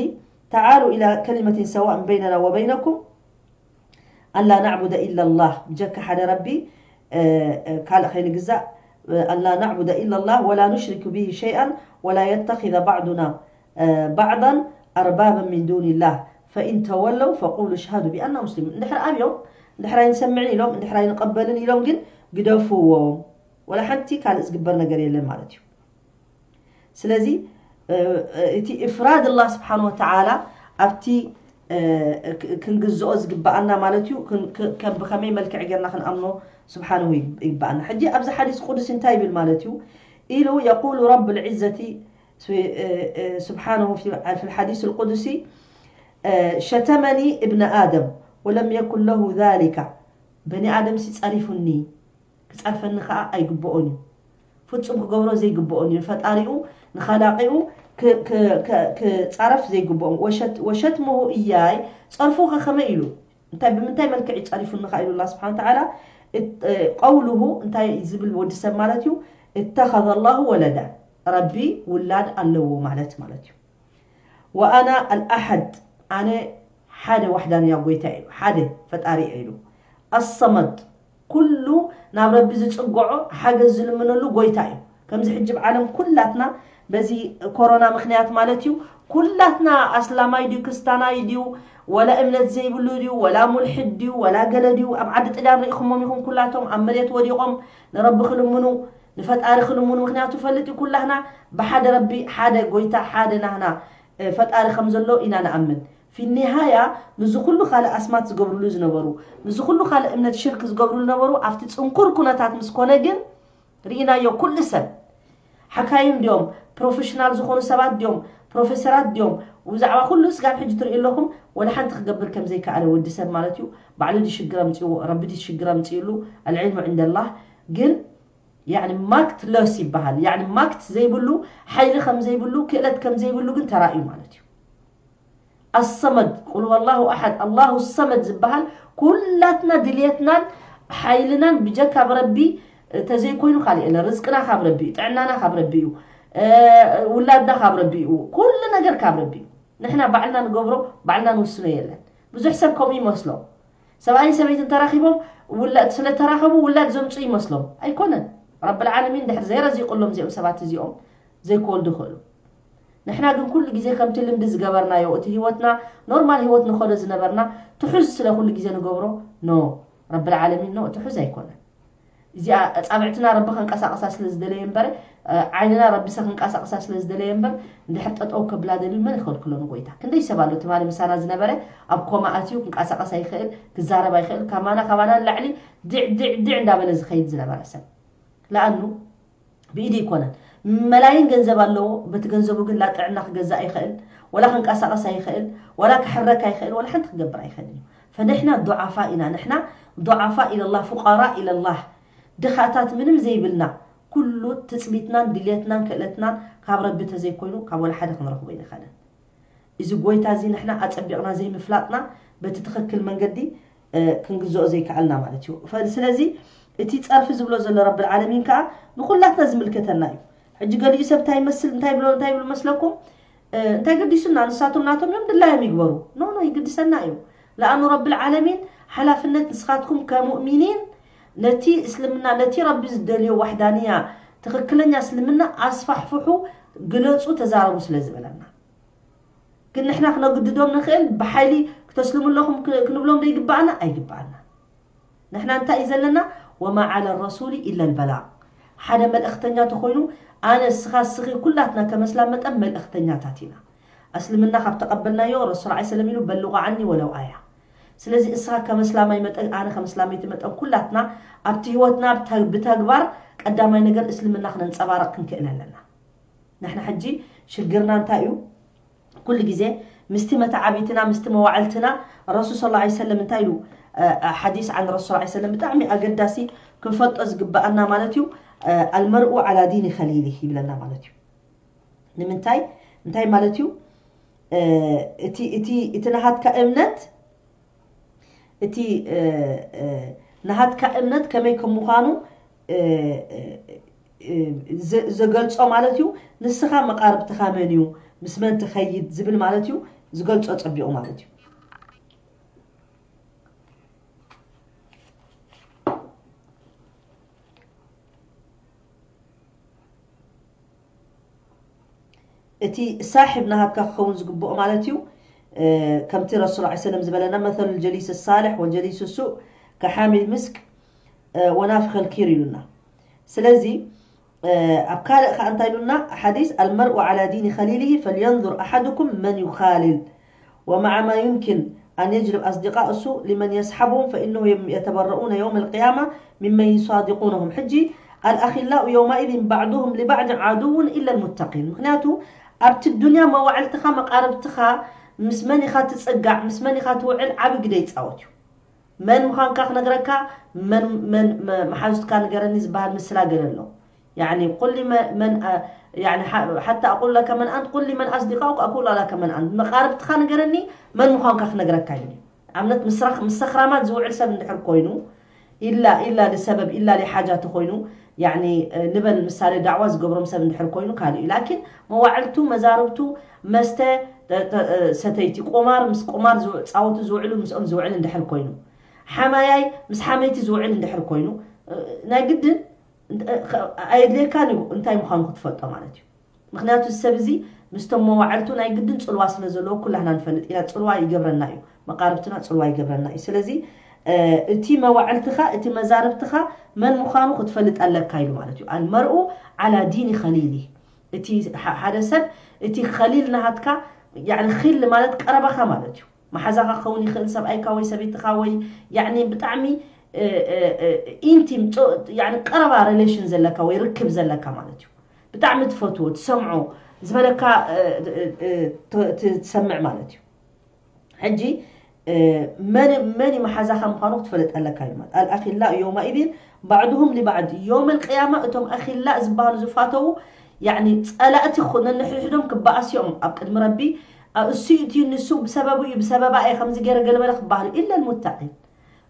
تعالوا إلى كلمة سواء بيننا وبينكم ألا نعبد إلا الله، ብጀካ ሓደ ረቢ፣ እ፣ እ፣ ካልእ ከይንግዛእ፣ እ፣ ألا نعبد إلا الله ولا نشرك به شيئا ولا يتخذ بعضنا، እ፣ بعضا أربابا من دون الله فإن تولوا فقولوا اشهدوا بأننا مسلمون። እንድሕር ኣብዮም፣ እንድሕር ኣይንሰምዕን ኢሎም፣ እንድሕር ኣይንቐበልን ኢሎም ግን ግደፍዎም። ወላ ሓንቲ ካልእ ዝግበር ነገር የለን ማለት እዩ። ስለዚ፣ እ፣ እ፣ እቲ إفراد الله سبحانه وتعالى ኣብቲ፣ እ፣ ክ-፣ ክንግዝኦ ዝግብኣና ማለት እዩ። ክን-፣ ክ-፣ ከም ብኸመይ መልክዕ ጌርና ክንኣምኖ سبحانه ይግ-፣ ይግብኣና። ሕጂ ኣብዚ ሓዲስ ቁዱሲ እንታይ ይብል ማለት እዩ? ኢሉ يقول رب العزة س-، እ፣ እ، سبحانه في، في الحديث القدسي، እ፣ شتمني ابن آدم ولم يكن له ذلك። በኒ ኣደምሲ ጸሪፉኒ፣ ክጸርፈኒ ኸኣ ኣይግብኦን እዩ። ፍጹም ክገብሮ ዘይግብኦን እዩ። ንፈጣሪኡ፣ ንኻላቂኡ ክ-፣ ክ-፣ ክ-፣ ክጻረፍ ዘይግብኦም። ወሸት-፣ ወሸትሙሁ ኢያይ፣ ጸርፉ ኸ ከመይ ኢሉ? እንታይ፣ ብምንታይ መልክዕ እዩ ጸሪፉኒ ኸኣ ኢሉ ኣላህ ስብሓነ ወተዓላ፣ እት-፣ እ፣ ቀውሉሁ እንታይ ዝብል ወዲ ሰብ ማለት እዩ? እተኸዘ ኣላሁ ወለዳ፣ ረቢ ውላድ ኣለዎ ማለት፣ ማለት እዩ። ወኣና ኣልኣሐድ፣ ኣነ ሓደ ዋሕዳንያ ጎይታ ኢሉ፣ ሓደ ፈጣሪ ኢሉ። ኣሰመድ፣ ኩሉ ናብ ረቢ ዝጽግዖ ሓገዝ ዝልምነሉ ጎይታ እዩ። ከምዚ ሕጂ ኣብ ዓለም ኩላትና በዚ ኮሮና ምኽንያት ማለት እዩ፣ ኩላትና ኣስላማይ ድዩ፣ ክስታናይ ድዩ፣ ወላ እምነት ዘይብሉ ድዩ፣ ወላ ሙልሕድ ድዩ፣ ወላ ገለ ድዩ፣ ኣብ ዓዲ ጥልያን ርኢኹሞም ኢኹም፣ ኩላቶም ኣብ መሬት ወዲቖም ንረቢ ክልምኑ፣ ንፈጣሪ ክልምኑ። ምኽንያቱ ፈልጥ እዩ፣ ኩላህና ብሓደ ረቢ፣ ሓደ ጎይታ፣ ሓደ ናህና፣ እ፣ ፈጣሪ ከም ዘሎ ኢና ንኣምን። ፊ ኒሃያ፣ ምስዚ ኩሉ ካልእ ኣስማት ዝገብሩሉ ዝነበሩ፣ ምስዚ ኩሉ ካልእ እምነት ሽርክ ዝገብሩሉ ነበሩ፣ ኣብቲ ጽንኩር ኩነታት ምስ ኮነ ግን ርኢናዮ። ኩሉ ሰብ፣ ሓካይም ድዮም፣ ፕሮፌሽናል ዝኾኑ ሰባት ድዮም፣ ፕሮፌሰራት ድዮም፣ ብዛዕባ ኩሉ ስጋብ ሕጂ ትርእዩ ኣለኹም፣ ወላ ሓንቲ ክገብር ከም ዘይከኣለ ወዲ ሰብ ማለት እዩ። ባዕሉ ድዩ ሽግር ኣምጺእዎ፣ ረቢ ድዩ ሽግር ኣምጺእሉ፣ ኣልዕልሙ ዕንደላህ። ግን ያኒ ማክትለስ ይበሃል። ያኒ ማክት ዘይብሉ፣ ሓይሊ ከም ዘይብሉ፣ ክእለት ከም ዘይብሉ ግን ተራእዩ ማለት እዩ። ኣሰመድ፣ ቁል ሁወላሁ ኣሓድ፣ ኣላሁ ሰመድ ዝበሃል ኩላትና ድልየትናን ሓይልናን ብጀካ ብረቢ ተዘይኮይኑ ካልእ የለን። ርዝቅና ካብ ረቢ እዩ፣ ጥዕናና ካብ ረቢ እዩ፣ እ፣ ውላድና ካብ ረቢ እዩ፣ ኩሉ ነገር ካብ ረቢ እዩ። ንሕና ባዕልና ንገብሮ፣ ባዕልና ንውስኖ የለን። ብዙሕ ሰብ ከምኡ ይመስሎ። ሰብኣይን ሰበይትን ተራኺቦም ውላድ ስለ ተራኸቡ ውላድ ዘምፁ ይመስሎም። ኣይኮነን። ረብል ዓለሚን ድሕር ዘይረዚቁሎም እዚኦም ሰባት እዚኦም ዘይክወልዱ ይኽእሉ። ንሕና ግን ኩሉ ግዜ ከምቲ ልምዲ ዝገበርናዮ፣ እቲ ህይወትና ኖርማል ህይወት ንኸዶ ዝነበርና ትሑዝ ስለ ኩሉ ግዜ ንገብሮ፣ ኖ፣ ረብል ዓለሚን ኖ፣ ትሑዝ ኣይኮነን። እዚኣ ኣጻብዕትና ረቢ ከንቀሳቕሳ ስለ ዝደለየ እምበር፣ እ፣ ዓይንና ረቢ ሰ ከንቀሳቕሳ ስለ ዝደለየ እምበር፣ እንድሕር ጠጠው ከብላ ደልዩ መን ይኸልክሎ ንጎይታ? ክንደይ ሰብ ኣሎ ትማሊ ምሳና ዝነበረ ኣብ ኮማ ኣትዩ ክንቀሳቐስ ኣይኽእል፣ ክዛረብ ኣይኽእል፣ ካማና ካባና ንላዕሊ ድዕ ድዕ ድዕ እንዳበለ ዝኸይድ ዝነበረ ሰብ። ለኣኑ ብኢዱ ኣይኮነን። መላይን ገንዘብ ኣለዎ፣ በቲ ገንዘቡ ግን ላ ጥዕና ክገዛእ ኣይኽእል፣ ወላ ክንቀሳቐስ ኣይኽእል፣ ወላ ክሕረክ ኣይኽእል፣ ወላ ሓንቲ ክገብር ኣይኽእል እዩ። ፈንሕና ዱዓፋ ኢና፣ ንሕና ዱዓፋ ኢለላህ፣ ፉቃራ ኢለላህ፣ ድኻታት ምንም ዘይብልና፣ ኩሉ ትጽቢትናን ድልየትናን ክእለትናን ካብ ረቢ ተዘይኮይኑ ካብ ወላ ሓደ ክንረኽቦ ኣይንኽእልን። እዚ ጎይታ እዚ ንሕና ኣጸቢቕና ዘይምፍላጥና በቲ ትኽክል መንገዲ፣ እ፣ ክንግዝኦ ዘይከኣልና ማለት እዩ። ፈ-፣ ስለዚ እቲ ጸርፊ ዝብሎ ዘሎ ረብል ዓለሚን ከኣ ንኹላትና ዝምልከተና እዩ። ሕጂ ገሊኡ ሰብ እንታይ ይመስል፣ እንታይ ይብሎ፣ እንታይ ይብሉ መስለኩም? እ፣ እንታይ ገዲሱና? ንሳቶም ናቶም እዮም ድላዮም ይግበሩ። ኖ፣ ኖ፣ ይግድሰና እዩ። ለኣኑ ረብል ዓለሚን ሓላፍነት ንስኻትኩም ከሙእሚኒን ነቲ እስልምና፣ ነቲ ረቢ ዝደልዮ ዋሕዳንያ፣ ትኽክለኛ እስልምና ኣስፋሕፍሑ፣ ግለጹ፣ ተዛረቡ ስለ ዝበለና። ግን ንሕና ክነግድዶም ንኽእል፣ ብሓይሊ ክተስልሙ ኣለኹም ክ-፣ ክንብሎም ዶ ይግብኣና? ኣይግብኣና። ንሕና እንታይ እዩ ዘለና? ወማ ዓለ ረሱሊ ኢለ ልበላቕ። ሓደ መልእኽተኛ ተኾይኑ፣ ኣነ፣ እስኻ፣ እስኺ፣ ኩላትና ከም ኣስላም መጠን መልእኽተኛታት ኢና። ኣስልምና ካብ ተቐበልናዮ፣ ረሱል ዓ ሰለም ኢሉ፣ በልቑ ዓኒ ወለው ኣያ። ስለዚ እስኻ ከም ኣስላማይ መጠን፣ ኣነ ከም ኣስላመይቲ መጠን፣ ኩላትና ኣብቲ ህይወትና ብተ-፣ ብተግባር ቀዳማይ ነገር እስልምና ክነንጸባርቕ ክንክእል ኣለና። ንሕና ሕጂ ሽግርና እንታይ እዩ? ኩሉ ግዜ ምስቲ መተዓቢትና፣ ምስቲ መዋዕልትና፣ ረሱል ሰለላሁ ዐለይሂ ወሰለም እንታይ ኢሉ? እ፣ እ፣ ሓዲስ ዓን ረሱል ዐለይሂ ወሰለም ብጣዕሚ ኣገዳሲ ክንፈልጦ ዝግብኣና ማለት እዩ። እ፣ ኣልመርኡ ዓላ ዲኒ ኸሊሊህ ይብለና ማለት እዩ። ንምንታይ? እንታይ ማለት እዩ? እ፣ እቲ፣ እቲ፣ እቲ ናሃትካ እምነት፣ እቲ፣ እ፣ እ፣ ናሃትካ እምነት ከመይ ከም ምዃኑ፣ እ፣ እ፣ እ፣ ዘ-፣ ዘገልጾ ማለት እዩ። ንስኻ መቓርብትኻ መን እዩ? ምስ መን ትኸይድ? ዝብል ማለት እዩ። ዝገልጾ ጸቢቑ ማለት እዩ። እቲ ሳሒብ ናሃትካ ክኸውን ዝግብኦ ማለት እዩ። እ፣ ከምቲ ረሱል ዐለይሂ ሰለም ዝበለና፣ መሰሉ ጀሊስ ሳልሕ ወጀሊስ ሱእ ከሓሚል ምስክ፣ እ፣ ወናፍኸል ኪር ኢሉና። ስለዚ፣ እ፣ ኣብ ካልእ ከኣ እንታይ ኢሉና? ሓዲስ፣ ኣልመርኡ ዓላ ዲኒ ኸሊሊሂ ፈልየንዙር ኣሓዱኩም መን ዩኻልል። ومع ما يمكن أن يجلب أصدقاء السوء لمن يصحبهم فإنه يم-، يتبرؤون يوم القيامة ممن يصادقونهم. ሕጂ الأخلاء يومئذ بعضهم لبعض عدو إلا المتقين. ምኽንያቱ ኣብቲ ዱንያ መዋዕልትኻ፣ መቓርብትኻ፣ ምስ መን ኢኻ ትጽጋዕ፣ ምስ መን ኢኻ ትውዕል ዓቢ ግደ ይጻወት እዩ። መን ምዃንካ ክነግረካ፣ መን፣ መን መ-፣ መሓዙትካ ንገረኒ ዝበሃል ምስላ ገለ ኣሎ። ያኒ ቁል ሊ መ-፣ መን፣ አ፣ ያኒ ሓ-፣ ሓታ ኣቁል ለከ መን ኣንት፣ ቁል ሊ መን ኣስዲቃኡክ ኣኩል ለከ መን ኣንት። መቃርብትኻ ንገረኒ፣ መን ምዃንካ ክነግረካ እዩ። ንኣብነት ምስ ራኽ-፣ ምስ ሰኽራማት ዝውዕል ሰብ እንድሕር ኮይኑ፣ ኢላ፣ ኢላ ልሰበብ፣ ኢላ ሊሓጃ ተኾይኑ፣ ያኒ፣ እ፣ ንበል ምሳሌ ዳዕዋ ዝገብሮም ሰብ እንድሕር ኮይኑ ካልእ እዩ። ላኪን መዋዕልቱ፣ መዛርብቱ፣ መስተ፣ ተ-፣ ተ-፣ እ፣ ሰተይቲ፣ ቁማር፣ ምስ ቁማር ዝው-፣ ጻወቱ ዝውዕሉ፣ ምስኦም ዝውዕል እንድሕር ኮይኑ፣ ሓማያይ ምስ ሓመይቲ ዝውዕል እንድሕር ኮይኑ፣ እ፣ ናይ ግድን እንተ-፣ ኸ-፣ ኣየድልየካን እዩ እንታይ ምዃኑ ክትፈልጦ ማለት እዩ። ምኽንያቱ እዚ ሰብ እዚ ምስቶም መዋዕልቱ ናይ ግድን ጽልዋ ስለ ዘለዎ ኩላህና ንፈልጥ ኢና። ጽልዋ ይገብረና እዩ። መቃርብትና ጽልዋ ይገብረና እዩ። ስለዚ፣ እ፣ እቲ መዋዕልትኻ፣ እቲ መዛርብትኻ መን ምዃኑ ክትፈልጥ ኣለካ ኢሉ ማለት እዩ። ኣልመርኡ ዓላ ዲኒ ኸሊሊ። እቲ ሓ-፣ ሓደ ሰብ፣ እቲ ኸሊል ናሃትካ፣ ያዕኒ ኺል ማለት ቀረባኻ ማለት እዩ። መሓዛኻ ክኸውን ይኽእል፣ ሰብኣይካ ወይ ሰበይትኻ ወይ፣ ያዕኒ ብጣዕሚ፣ እ፣ እ፣ እ፣ ኢንቲም፣ ጾ-፣ ያዕኒ ቀረባ ሪሌሽን ዘለካ ወይ ርክብ ዘለካ ማለት እዩ። ብጣዕሚ ትፈትዎ፣ ትሰምዖ፣ ዝበለካ፣ እ፣ እ፣ እ፣ ት-፣ ት-፣ ትሰምዕ ማለት እዩ። ሕጂ፣ እ፣ መን፣ መን እዩ መሓዛኻ ምዃኑ ክትፈልጥ ኣለካ እዩ ማለት። ኣልኣኺላእ ዮውመኢዚን ባዕዱሁም ሊባዕድ። ዮውመል ቅያማ እቶም ኣኺላእ ዝበሃሉ ዝፋተዉ፣ ያዕኒ ጸላእቲ ክኾኑ፣ ነንሕድሕዶም ክበኣሱ እዮም ኣብ ቅድሚ ረቢ። ኣ-፣ እሱ እዩ እቲ ንሱ ብሰበቡ እዩ፣ ብሰበባ እየ ከምዚ ገይረ ገለ በለ ክበሃሉ። ኢለል ሙተቂን።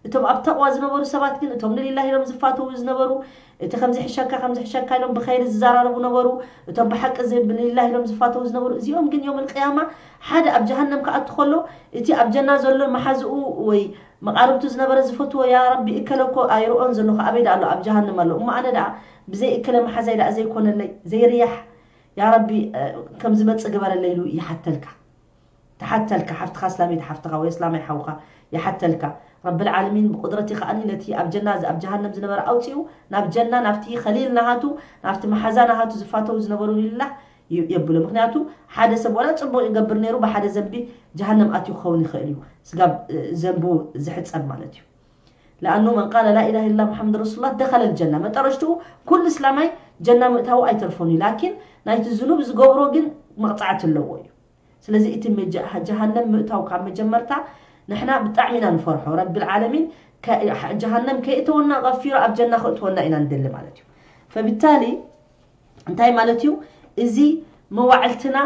እቶም ኣብ ተቕዋ ዝነበሩ ሰባት ግን፣ እቶም ንሊላህ ኢሎም ዝፋተዉ ዝነበሩ፣ እቲ ከምዚ ሕሸካ፣ ከምዚ ሕሸካ ኢሎም ብኸይሪ ዝዘራረቡ ነበሩ። እቶም ብሓቂ ዚ-፣ ንሊላህ ኢሎም ዝፋተዉ ዝነበሩ፣ እዚኦም ግን ዮም ልቅያማ ሓደ ኣብ ጀሃነም ክኣቱ ከሎ፣ እቲ ኣብ ጀና ዘሎ መሓዝኡ ወይ መቓርብቱ ዝነበረ ዝፈትዎ፣ ያ ረቢ፣ እከለ እኮ ኣይርኦን ዘለኹ፣ ኣበይ ደኣ ኣሎ? ኣብ ጀሃነም ኣሎ። እሞ ኣነ ደኣ ብዘይ እከለ መሓዛይ ደኣ ዘይኮነለይ፣ ዘይርያሕ፣ ያ ረቢ፣ እ፣ ከም ዝመጽእ ግበረለይ ኢሉ ይሓተልካ። ተሓተልካ፣ ሓፍትኻ እስላመይቲ ሓፍትኻ ወይ እስላማይ ሓውኻ ይሓተልካ። ረብል ዓለሚን ብቁድረቲ ከኣኒ ነቲ ኣብ ጀና፣ ኣብ ጀሃነም ዝነበረ ኣውጺኡ፣ ናብ ጀና፣ ናብቲ ከሊል ናሃቱ፣ ናብቲ መሓዛ ናሃቱ ዝፋተው ዝነበሩ ሊላህ ይ-፣ የብሎ። ምኽንያቱ ሓደ ሰብ ዋላ ጽቡቕ ይገብር ነይሩ፣ ብሓደ ዘንቢ ጀሃነም ኣትዩ ክኸውን ይኽእል እዩ። ስጋብ፣ እ፣ ዘንቡ ዝሕጸብ ማለት እዩ። ለኣኑ መን ቃለ ላ ኢላሃ ኢላ ሙሓመድ ረሱሉላህ ደኸለል ጀና። መጠረሽትኡ ኩሉ እስላማይ ጀና ምእታዉ ኣይተርፎን እዩ። ላኪን ናይቲ ዝኑብ ዝገብሮ ግን መቕጻዕቲ ኣለዎ እዩ። ስለዚ እቲ መጀ-፣ ጀሃነም ምእታው ካብ መጀመርታ ንሕና ብጣዕሚ ኢና ንፈርሖ። ረብል ዓለሚን ከ-፣ ጀሃነም ከይእተወና ቀፊሩ ኣብ ጀና ከእትወና ኢና ንደሊ ማለት እዩ። ፈብታሊ እንታይ ማለት እዩ? እዚ መዋዕልትና፣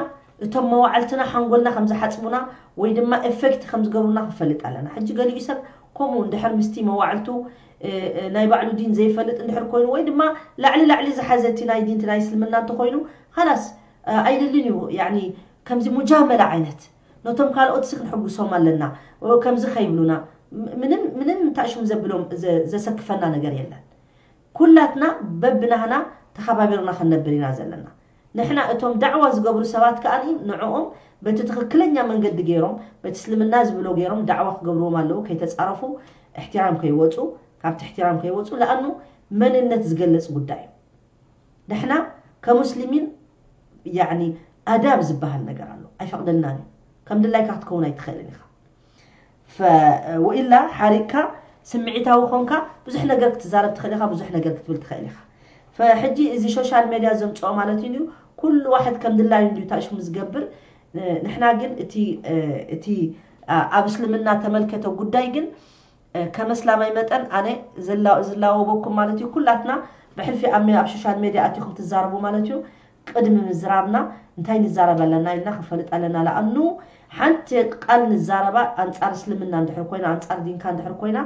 እቶም መዋዕልትና ሓንጎልና ከም ዝሓጽቡና ወይ ድማ ኤፌክት ከም ዝገብሩና ክንፈልጥ ኣለና። ሕጂ ገሊኡ ሰብ ከምኡ እንድሕር ምስቲ መዋዕልቱ፣ እ፣ እ፣ ናይ ባዕሉ ዲን ዘይፈልጥ እንድሕር ኮይኑ ወይ ድማ ላዕሊ ላዕሊ ዝሓዘ እቲ ናይ ዲን፣ እቲ ናይ እስልምና እንተኾይኑ፣ ኻላስ፣ እ፣ ኣይደልን እዩ። ያኒ ከምዚ ሙጃመላ ዓይነት ነቶም ካልኦት ሲ ክንሕጉሶም ኣለና፣ እ፣ ከምዚ ከይብሉና፣ ም-፣ ምንም፣ ምንም እንታይ ሽሙ ዘብሎም ዘ-፣ ዘሰክፈና ነገር የለን። ኩላትና በብናህና ተኸባቢርና ክንነብር ኢና ዘለና። ንሕና እቶም ዳዕዋ ዝገብሩ ሰባት ከኣ ንዕኦም በቲ ትኽክለኛ መንገዲ ገይሮም፣ በቲ እስልምና ዝብሎ ገይሮም ዳዕዋ ክገብርዎም ኣለዉ። ከይተጻረፉ፣ እሕትራም ከይወጹ፣ ካብቲ እሕትራም ከይወጹ፣ ለኣኑ መንነት ዝገልጽ ጉዳይ እዩ። ንሕና ከሙስሊሚን፣ ያዕኒ፣ ኣዳብ ዝበሃል ነገር ኣሎ። ኣይፈቕደልናን እዩ። ከም ድላይካ ክትከውን ኣይትኽእልን ኢኻ። ፈ-፣ ወኢላ ሓሪቅካ ስምዒታዊ ኾንካ ብዙሕ ነገር ክትዛረብ ትኽእል ኢኻ፣ ብዙሕ ነገር ክትብል ትኽእል ኢኻ። ፈሕጂ እዚ ሶሻል ሜድያ ዘምጽኦ ማለት እዩ፣ ኩሉ ዋሕድ ከም ድላዩ እንድዩ ታሽሙ ዝገብር። ን-፣ ንሕና ግን እቲ፣ እቲ፣ ኣ-፣ ኣብ እስልምና ተመልከተ ጉዳይ ግን፣ እ፣ ከም እስላማይ መጠን ኣነ ዘላ-፣ ዝላወበኩም ማለት እዩ። ኩላትና ብሕልፊ ኣብ ሜ-፣ ኣብ ሶሻል ሜድያ ኣቲኹም ትዛረቡ ማለት እዩ። ቅድሚ ምዝራብና እንታይ ንዛረብ ኣለና ኢልና ክንፈልጥ ኣለና። ለኣኑ ሓንቲ ቃል ንዛረባ ኣንጻር እስልምና እንድሕር ኮይና፣ ኣንጻር ዲንካ እንድሕር ኮይና፣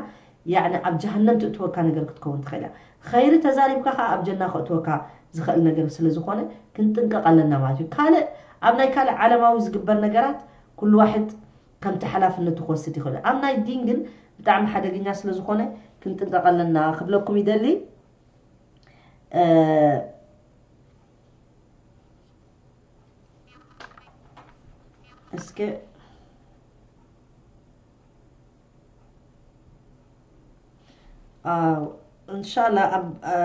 ያዕኒ ኣብ ጀሃነም ትእትወካ ነገር ክትከውን ትኽእል እያ። ኸይሪ ተዛሪብካ ኸኣ ኣብ ጀና ከእትወካ ዝኽእል ነገር ስለ ዝኾነ ክንጥንቀቕ ኣለና ማለት እዩ። ካልእ፣ ኣብ ናይ ካልእ ዓለማዊ ዝግበር ነገራት ኩሉ ዋሕድ ከምቲ ሓላፍነቱ ክወስድ ይኽእል። ኣብ ናይ ዲን ግን ብጣዕሚ ሓደገኛ ስለ ዝኾነ ክንጥንቀቕ ኣለና ክብለኩም ይደሊ። እ፣ እስከ፣ ኣው፣ እንሻላ ኣብ፣ እ፣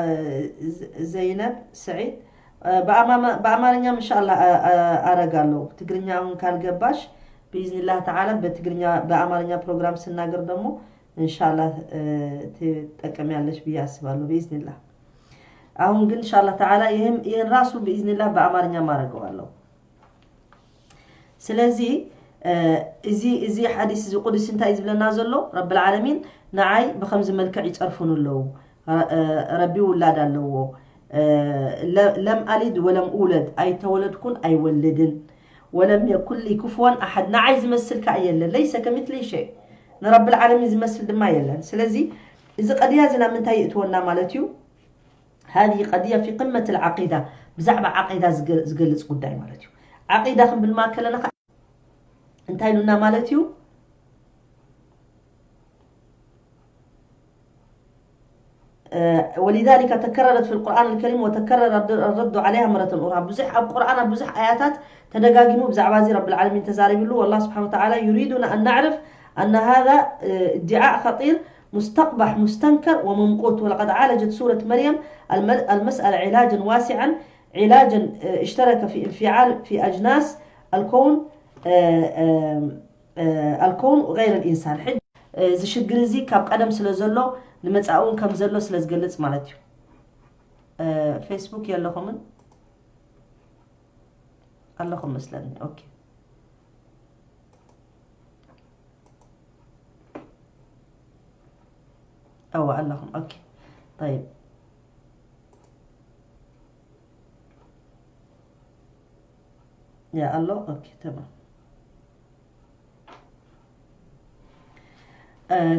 ዘ-፣ ዘይነብ ስዒድ፣ እ፣ ብኣማማ-፣ ብኣማርኛ እንሻላ፣ እ፣ እ፣ ኣረጋለሁ። ትግርኛ እውን ካልገባሽ ብኢዝኒላህ ተዓላ በትግርኛ፣ በአማርኛ ፕሮግራም ስናገር ደግሞ እንሻላ፣ እ፣ ትጠቀሚያለሽ ብዬ አስባለሁ። ብኢዝኒላህ። አሁን ግን እንሻላ ተዓላ ይህም፣ ይህን ራሱ ብኢዝኒላህ በአማርኛ ማረገዋለሁ። ስለዚ፣ እ፣ እዚ፣ እዚ ሓዲስ እዚ ቁዱሲ እንታይ እዩ ዝብለና ዘሎ? ረብል ዓለሚን ንዓይ ብኸምዚ መልክዕ ይጸርፉን ኣለዉ። ረ-፣ እ፣ ረቢ ውላድ ኣለዎ። እ፣ ለ-፣ ለም ኣሊድ ወለም ኡለድ፣ ኣይተወለድኩን ኣይወልድን። ወለም የኩን ሊ ኩፍወን ኣሓድ፣ ንዓይ ዝመስል ከኣ የለን። ለይሰ ከሚትሊ ሸይ፣ ንረብል ዓለሚን ዝመስል ድማ የለን። ስለዚ እዚ ቀድያ እዚ ናብ ምንታይ የእትወና ማለት እዩ? ሃዚህ ቀድያ ፊ ቅመት ልዓቂዳ፣ ብዛዕባ ዓቂዳ ዝገ-፣ ዝገልጽ ጉዳይ ማለት እዩ። ዓቂዳ ክንብል ማ ከለና ከ-፣ እንታይ ኢሉና ማለት እዩ? እ፣ ወሊዛሊከ ተከረረት ፊል ቁርኣን ልከሪም ወተከረረ ርድ-፣ ረዱ ዓለይሃ መረተን ኡኽራ። ብዙሕ ኣብ ቁርኣን ኣብ ብዙሕ ኣያታት ተደጋጊሙ ብዛዕባ እዚ ረብል ዓለሚን ተዛሪብሉ። ወላህ ስብሓነ ወተዓላ ዩሪዱና ኣን ናዕርፍ ኣነ ሃዛ፣ እ፣ እድዓእ ኸጢር ሙስተቅባሕ ሙስተንከር ወመምቁት። ወለቀድ ዓለጀት ሱረት መርየም ኣልመ-፣ ኣልመስኣለ ዒላጀን ዋሲዓን ዒላጀን፣ እ፣ እሽተረከ ፊ እንፊዓል ፊ ኣጅናስ ኣልከውን፣ እ፣ እ፣ እ፣ ኣልከውን ገይረ ልኢንሳን። ሕጂ፣ እ፣ እዚ ሽግር እዚ ካብ ቀደም ስለ ዘሎ ንመጻኢ እውን ከም ዘሎ ስለ ዝገልጽ ማለት እዩ። እ፣ ፌስቡክ የለኹምን? ኣለኹም መስለኒ። ኦኬ። እወ ኣለኹም። ኦኬ። ጠይብ። ያ ኣሎ። ኦኬ፣ ተማም።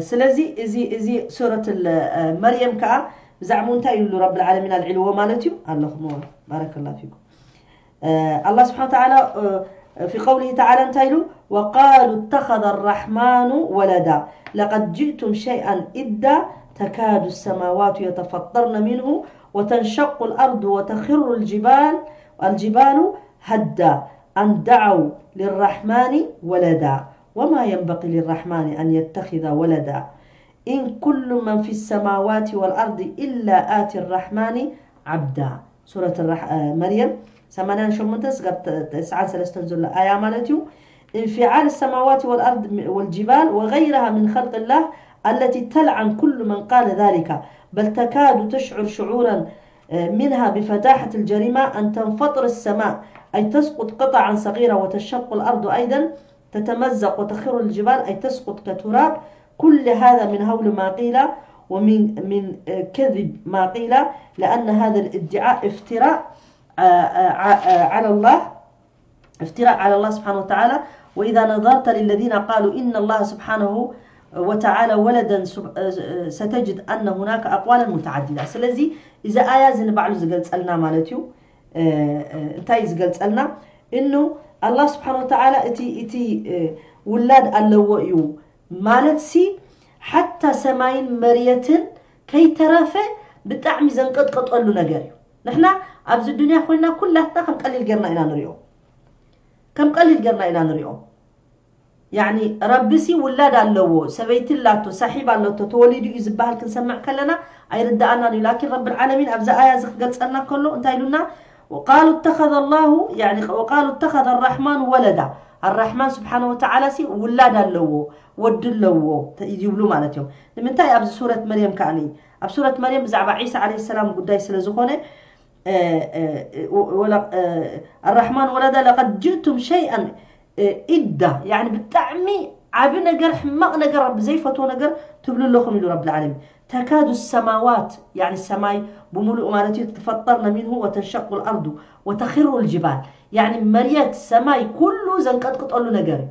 ስለዚ እዚ እዚ ሱረት መርየም ከዓ ብዛዕባኡ እንታይ ይብሉ ረብል ዓለሚን ኣልዒልዎ ማለት እዩ ኣለኹም። ባረከላ ፊኩም። ኣላ ስብሓን ተዓላ في قوله تعالى እንታይ ኢሉ? وقالوا اتخذ الرحمن ولدا لقد جئتم شيئا إدا تكاد السماوات يتفطرن منه وتنشق الأرض وتخر الجبال الجبال هدا أن دعوا للرحمن ولدا وما ينبغي للرحمن أن يتخذ ولدا إن كل من في السماوات والأرض إلا آتي الرحمن عبدا. ሱረት ራሕ- እ፣ መርየም ሰማንያን ሸሞንተን ስጋብ ተ- ተስዓን ሰለስተን ዘሎ ኣያ ማለት እዩ። انفعال السماوات والأرض والجبال وغيرها من خلق الله التي تلعن كل من قال ذلك، بل تكاد تشعر شعورا، آه، منها بفداحة الجريمة أن تنفطر السماء، أي تسقط قطعا صغيرة، وتشق الأرض أيضا، تتمزق وتخر الجبال، أي تسقط كتراب، كل هذا من هول ما قيل ومن من آه، كذب ما قيل، لأن هذا الادعاء افتراء، آه، آه، آه، على الله، افتراء على الله سبحانه وتعالى. وإذا نظرت للذين قالوا إن الله سبحانه وتعالى ولدا سب- آه، ستجد أن هناك أقوالا متعددة. ስለዚ እዚ ኣያ እዚ ንባዕሉ ዝገልጸልና ማለት እዩ። እ፣ እ፣ እንታይ እዩ ዝገልጸልና? እኑ ኣላህ ስብሓን ወተዓላ እቲ እቲ እ፣ ውላድ ኣለዎ እዩ ማለት ሲ ሓታ ሰማይን መርየትን ከይተረፈ ብጣዕሚ ዘንቀጥቀጠሉ ነገር እዩ። ንሕና ኣብዚ ዱንያ ኮይና ኩላትና ከም ቀሊል ጌርና ኢና ንሪኦ። ከም ቀሊል ጌርና ኢና ንሪኦ። ያኒ ረቢ ሲ ውላድ ኣለዎ፣ ሰበይቲ ኣላቶ፣ ሳሒብ ኣለቶ፣ ተወሊዱ እዩ ዝበሃል ክንሰምዕ ከለና ኣይርድኣናን እዩ። ላኪን ረብል ዓለሚን ኣብዚ ኣያ እዚ ክገልጸልና ከሎ እንታይ ኢሉና? وقالوا اتخذ الله يعني وقالوا اتخذ الرحمن ولدا። ኣራሕማን ስብሓነ ወተዓላ ሲ ውላድ ኣለዎ፣ ወዲ ኣለዎ ይብሉ ማለት እዮም። ንምንታይ ኣብዚ ሱረት መርየም ከዓኒ ኣብ ሱረት መርየም ብዛዕባ ዒሳ ዓለይሂ ሰላም ጉዳይ ስለ ዝኾነ الرحمن ولدا لقد جئتم شيئا إدا يعني ብጣዕሚ ዓቢ ነገር ሕማቕ ነገር ረቢ ዘይፈትዎ ነገር ትብሉ ኣለኹም ኢሉ ረብል ዓለሚን። تكاد السماوات يعني ሰማይ ብምሉኡ ማለት እዩ تتفطرن منه وتنشق الأرض وتخر الجبال يعني መርየት ሰማይ ኩሉ ዘንቀጥቅጠሉ ነገር እዩ።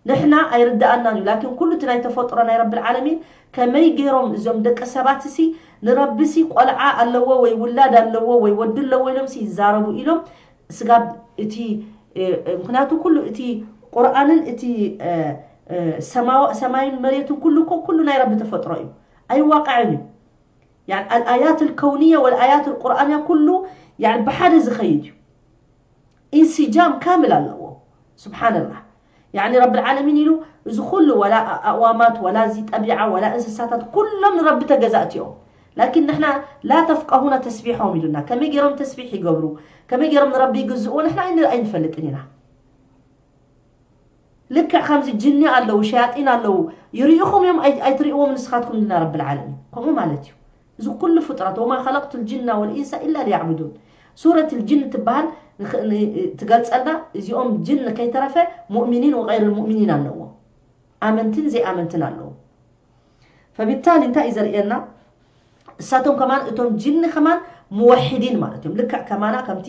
ንሕና ኣይርድኣናን እዩ ላኪን ኩሉ እቲ ናይ ተፈጥሮ ናይ ረብል ዓለሚን ከመይ ገይሮም እዞም ደቂ ሰባት ሲ ንረቢ ሲ ቆልዓ ኣለዎ ወይ ውላድ ኣለዎ ወይ ወዲ ኣለዎ ኢሎም ሲ ይዛረቡ ኢሎም ስጋብ እቲ ምክንያቱ ኩሉ እቲ ቁርኣንን እቲ ሰማይን መሬትን ኩሉ እኮ ኩሉ ናይ ረቢ ተፈጥሮ እዩ ኣይዋቃዕን እዩ يعني الآيات الكونية والآيات القرآنية ኩሉ يعني ብሓደ ዝኸይድ እዩ ኢንሲጃም ካምል ኣለዎ ስብሓንላህ يعني ረብል ዓለሚን ኢሉ እዚ ኩሉ ወላ ኣእዋማት ወላ እዚ ጠቢዓ ወላ እንስሳታት ኩሎም ንረቢ ተገዛእቲ እዮም ላኪን ንሕና ላ ተፍቀሁና ተስቢሖም ኢሉና ከመይ ገይሮም ተስቢሕ ይገብሩ ከመይ ገይሮም ንረቢ ይግዝእዎ ንሕና ኣይንፈልጥን ኢና ልክዕ ከምዚ ጅኒ ኣለዉ ሸያጢን ኣለዉ ይርኢኹም እዮም ኣይትርእዎም ንስኻትኩም ኢልና ረብል ዓለሚን ከምኡ ማለት እዩ እዚ ኩሉ ፍጥረት وما خلقت الجن والإنس إلا ليعبدون ሱረት الجن ትበሃል ትገልጸልና እዚኦም ጅን ከይተረፈ مؤمنين وغير المؤمنين ኣለዎ ኣመንትን ዘይኣመንትን ኣለዉ فبالتالي እንታይ እዩ ዘርእየና እሳቶም ከማን እቶም ጅኒ ከማን ሙወሒዲን ማለት እዮም ልክዕ ከማና ከምቲ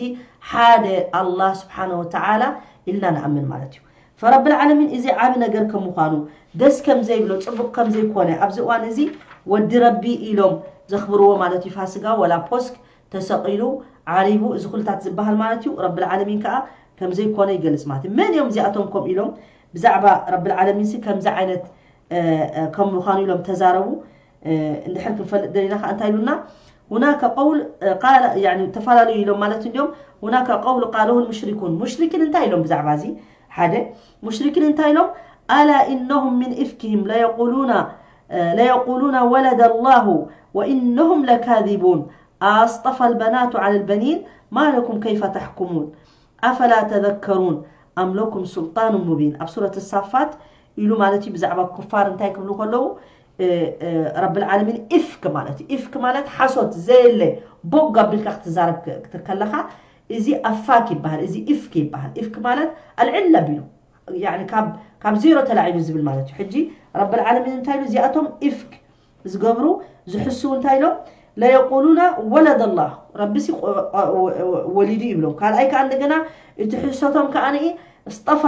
ሓደ ኣላህ ስብሓነ ወተዓላ ኢልና ንኣምን ማለት እዩ ፈረብል ዓለሚን እዚ ዓቢ ነገር ከም ምዃኑ ደስ ከም ዘይብሎ ጽቡቕ ከም ዘይኮነ ኣብዚ እዋን እዚ ወዲ ረቢ ኢሎም ዘኽብርዎ ማለት እዩ ፋስጋ ወላ ፖስክ ተሰቒሉ ዓሪቡ እዚ ኩልታት ዝበሃል ማለት እዩ ረብል ዓለሚን ከዓ ከም ዘይኮነ ይገልጽ ማለት እዩ መን እዮም እዚኣቶም ከምኡ ኢሎም ብዛዕባ ረብል ዓለሚን ሲ ከምዚ ዓይነት ከም ምዃኑ ኢሎም ተዛረቡ እንድሕር ክንፈልጥ ደሊና ከዓ እንታይ ኢሉና هناك قول قال يعني ተፈላለዩ ኢሎም ማለት እንዲዮም هناك قول قاله المشركون ሙሽሪኪን እንታይ ኢሎም ብዛዕባ እዚ ሓደ ሙሽሪኪን እንታይ ኢሎም ألا إنهم من إفكهم ليقولون ليقولون ولد الله وإنهم لكاذبون أأصطفى البنات على البنين ما لكم كيف تحكمون أفلا تذكرون أم لكم سلطان مبين ኣብ ሱረት ሳፋት ኢሉ ማለት እዩ ብዛዕባ ኩፋር እንታይ ክብሉ ከለዉ ረብል ዓለሚን ኢፍክ ማለት እዩ ኢፍክ ማለት ሓሶት ዘየለ ቦግ ኣቢልካ ክትዛረብ ክትከለካ እዚ ኣፋክ ይበሃል እዚ ኢፍክ ይበሃል ኢፍክ ማለት ኣልዕል ኣቢሉ ካብ ዜሮ ተላዒሉ ዝብል ማለት እዩ ሕጂ ረብል ዓለሚን እንታይ ኢሉ እዚኣቶም ኢፍክ ዝገብሩ ዝሕስው እንታይ ኢሎም ለየቁሉና ወለደ ላህ ረቢሲ ወሊዱ ይብሎም ካልኣይ ከዓ እንደገና እቲ ሕሶቶም ከዓ እስጠፋ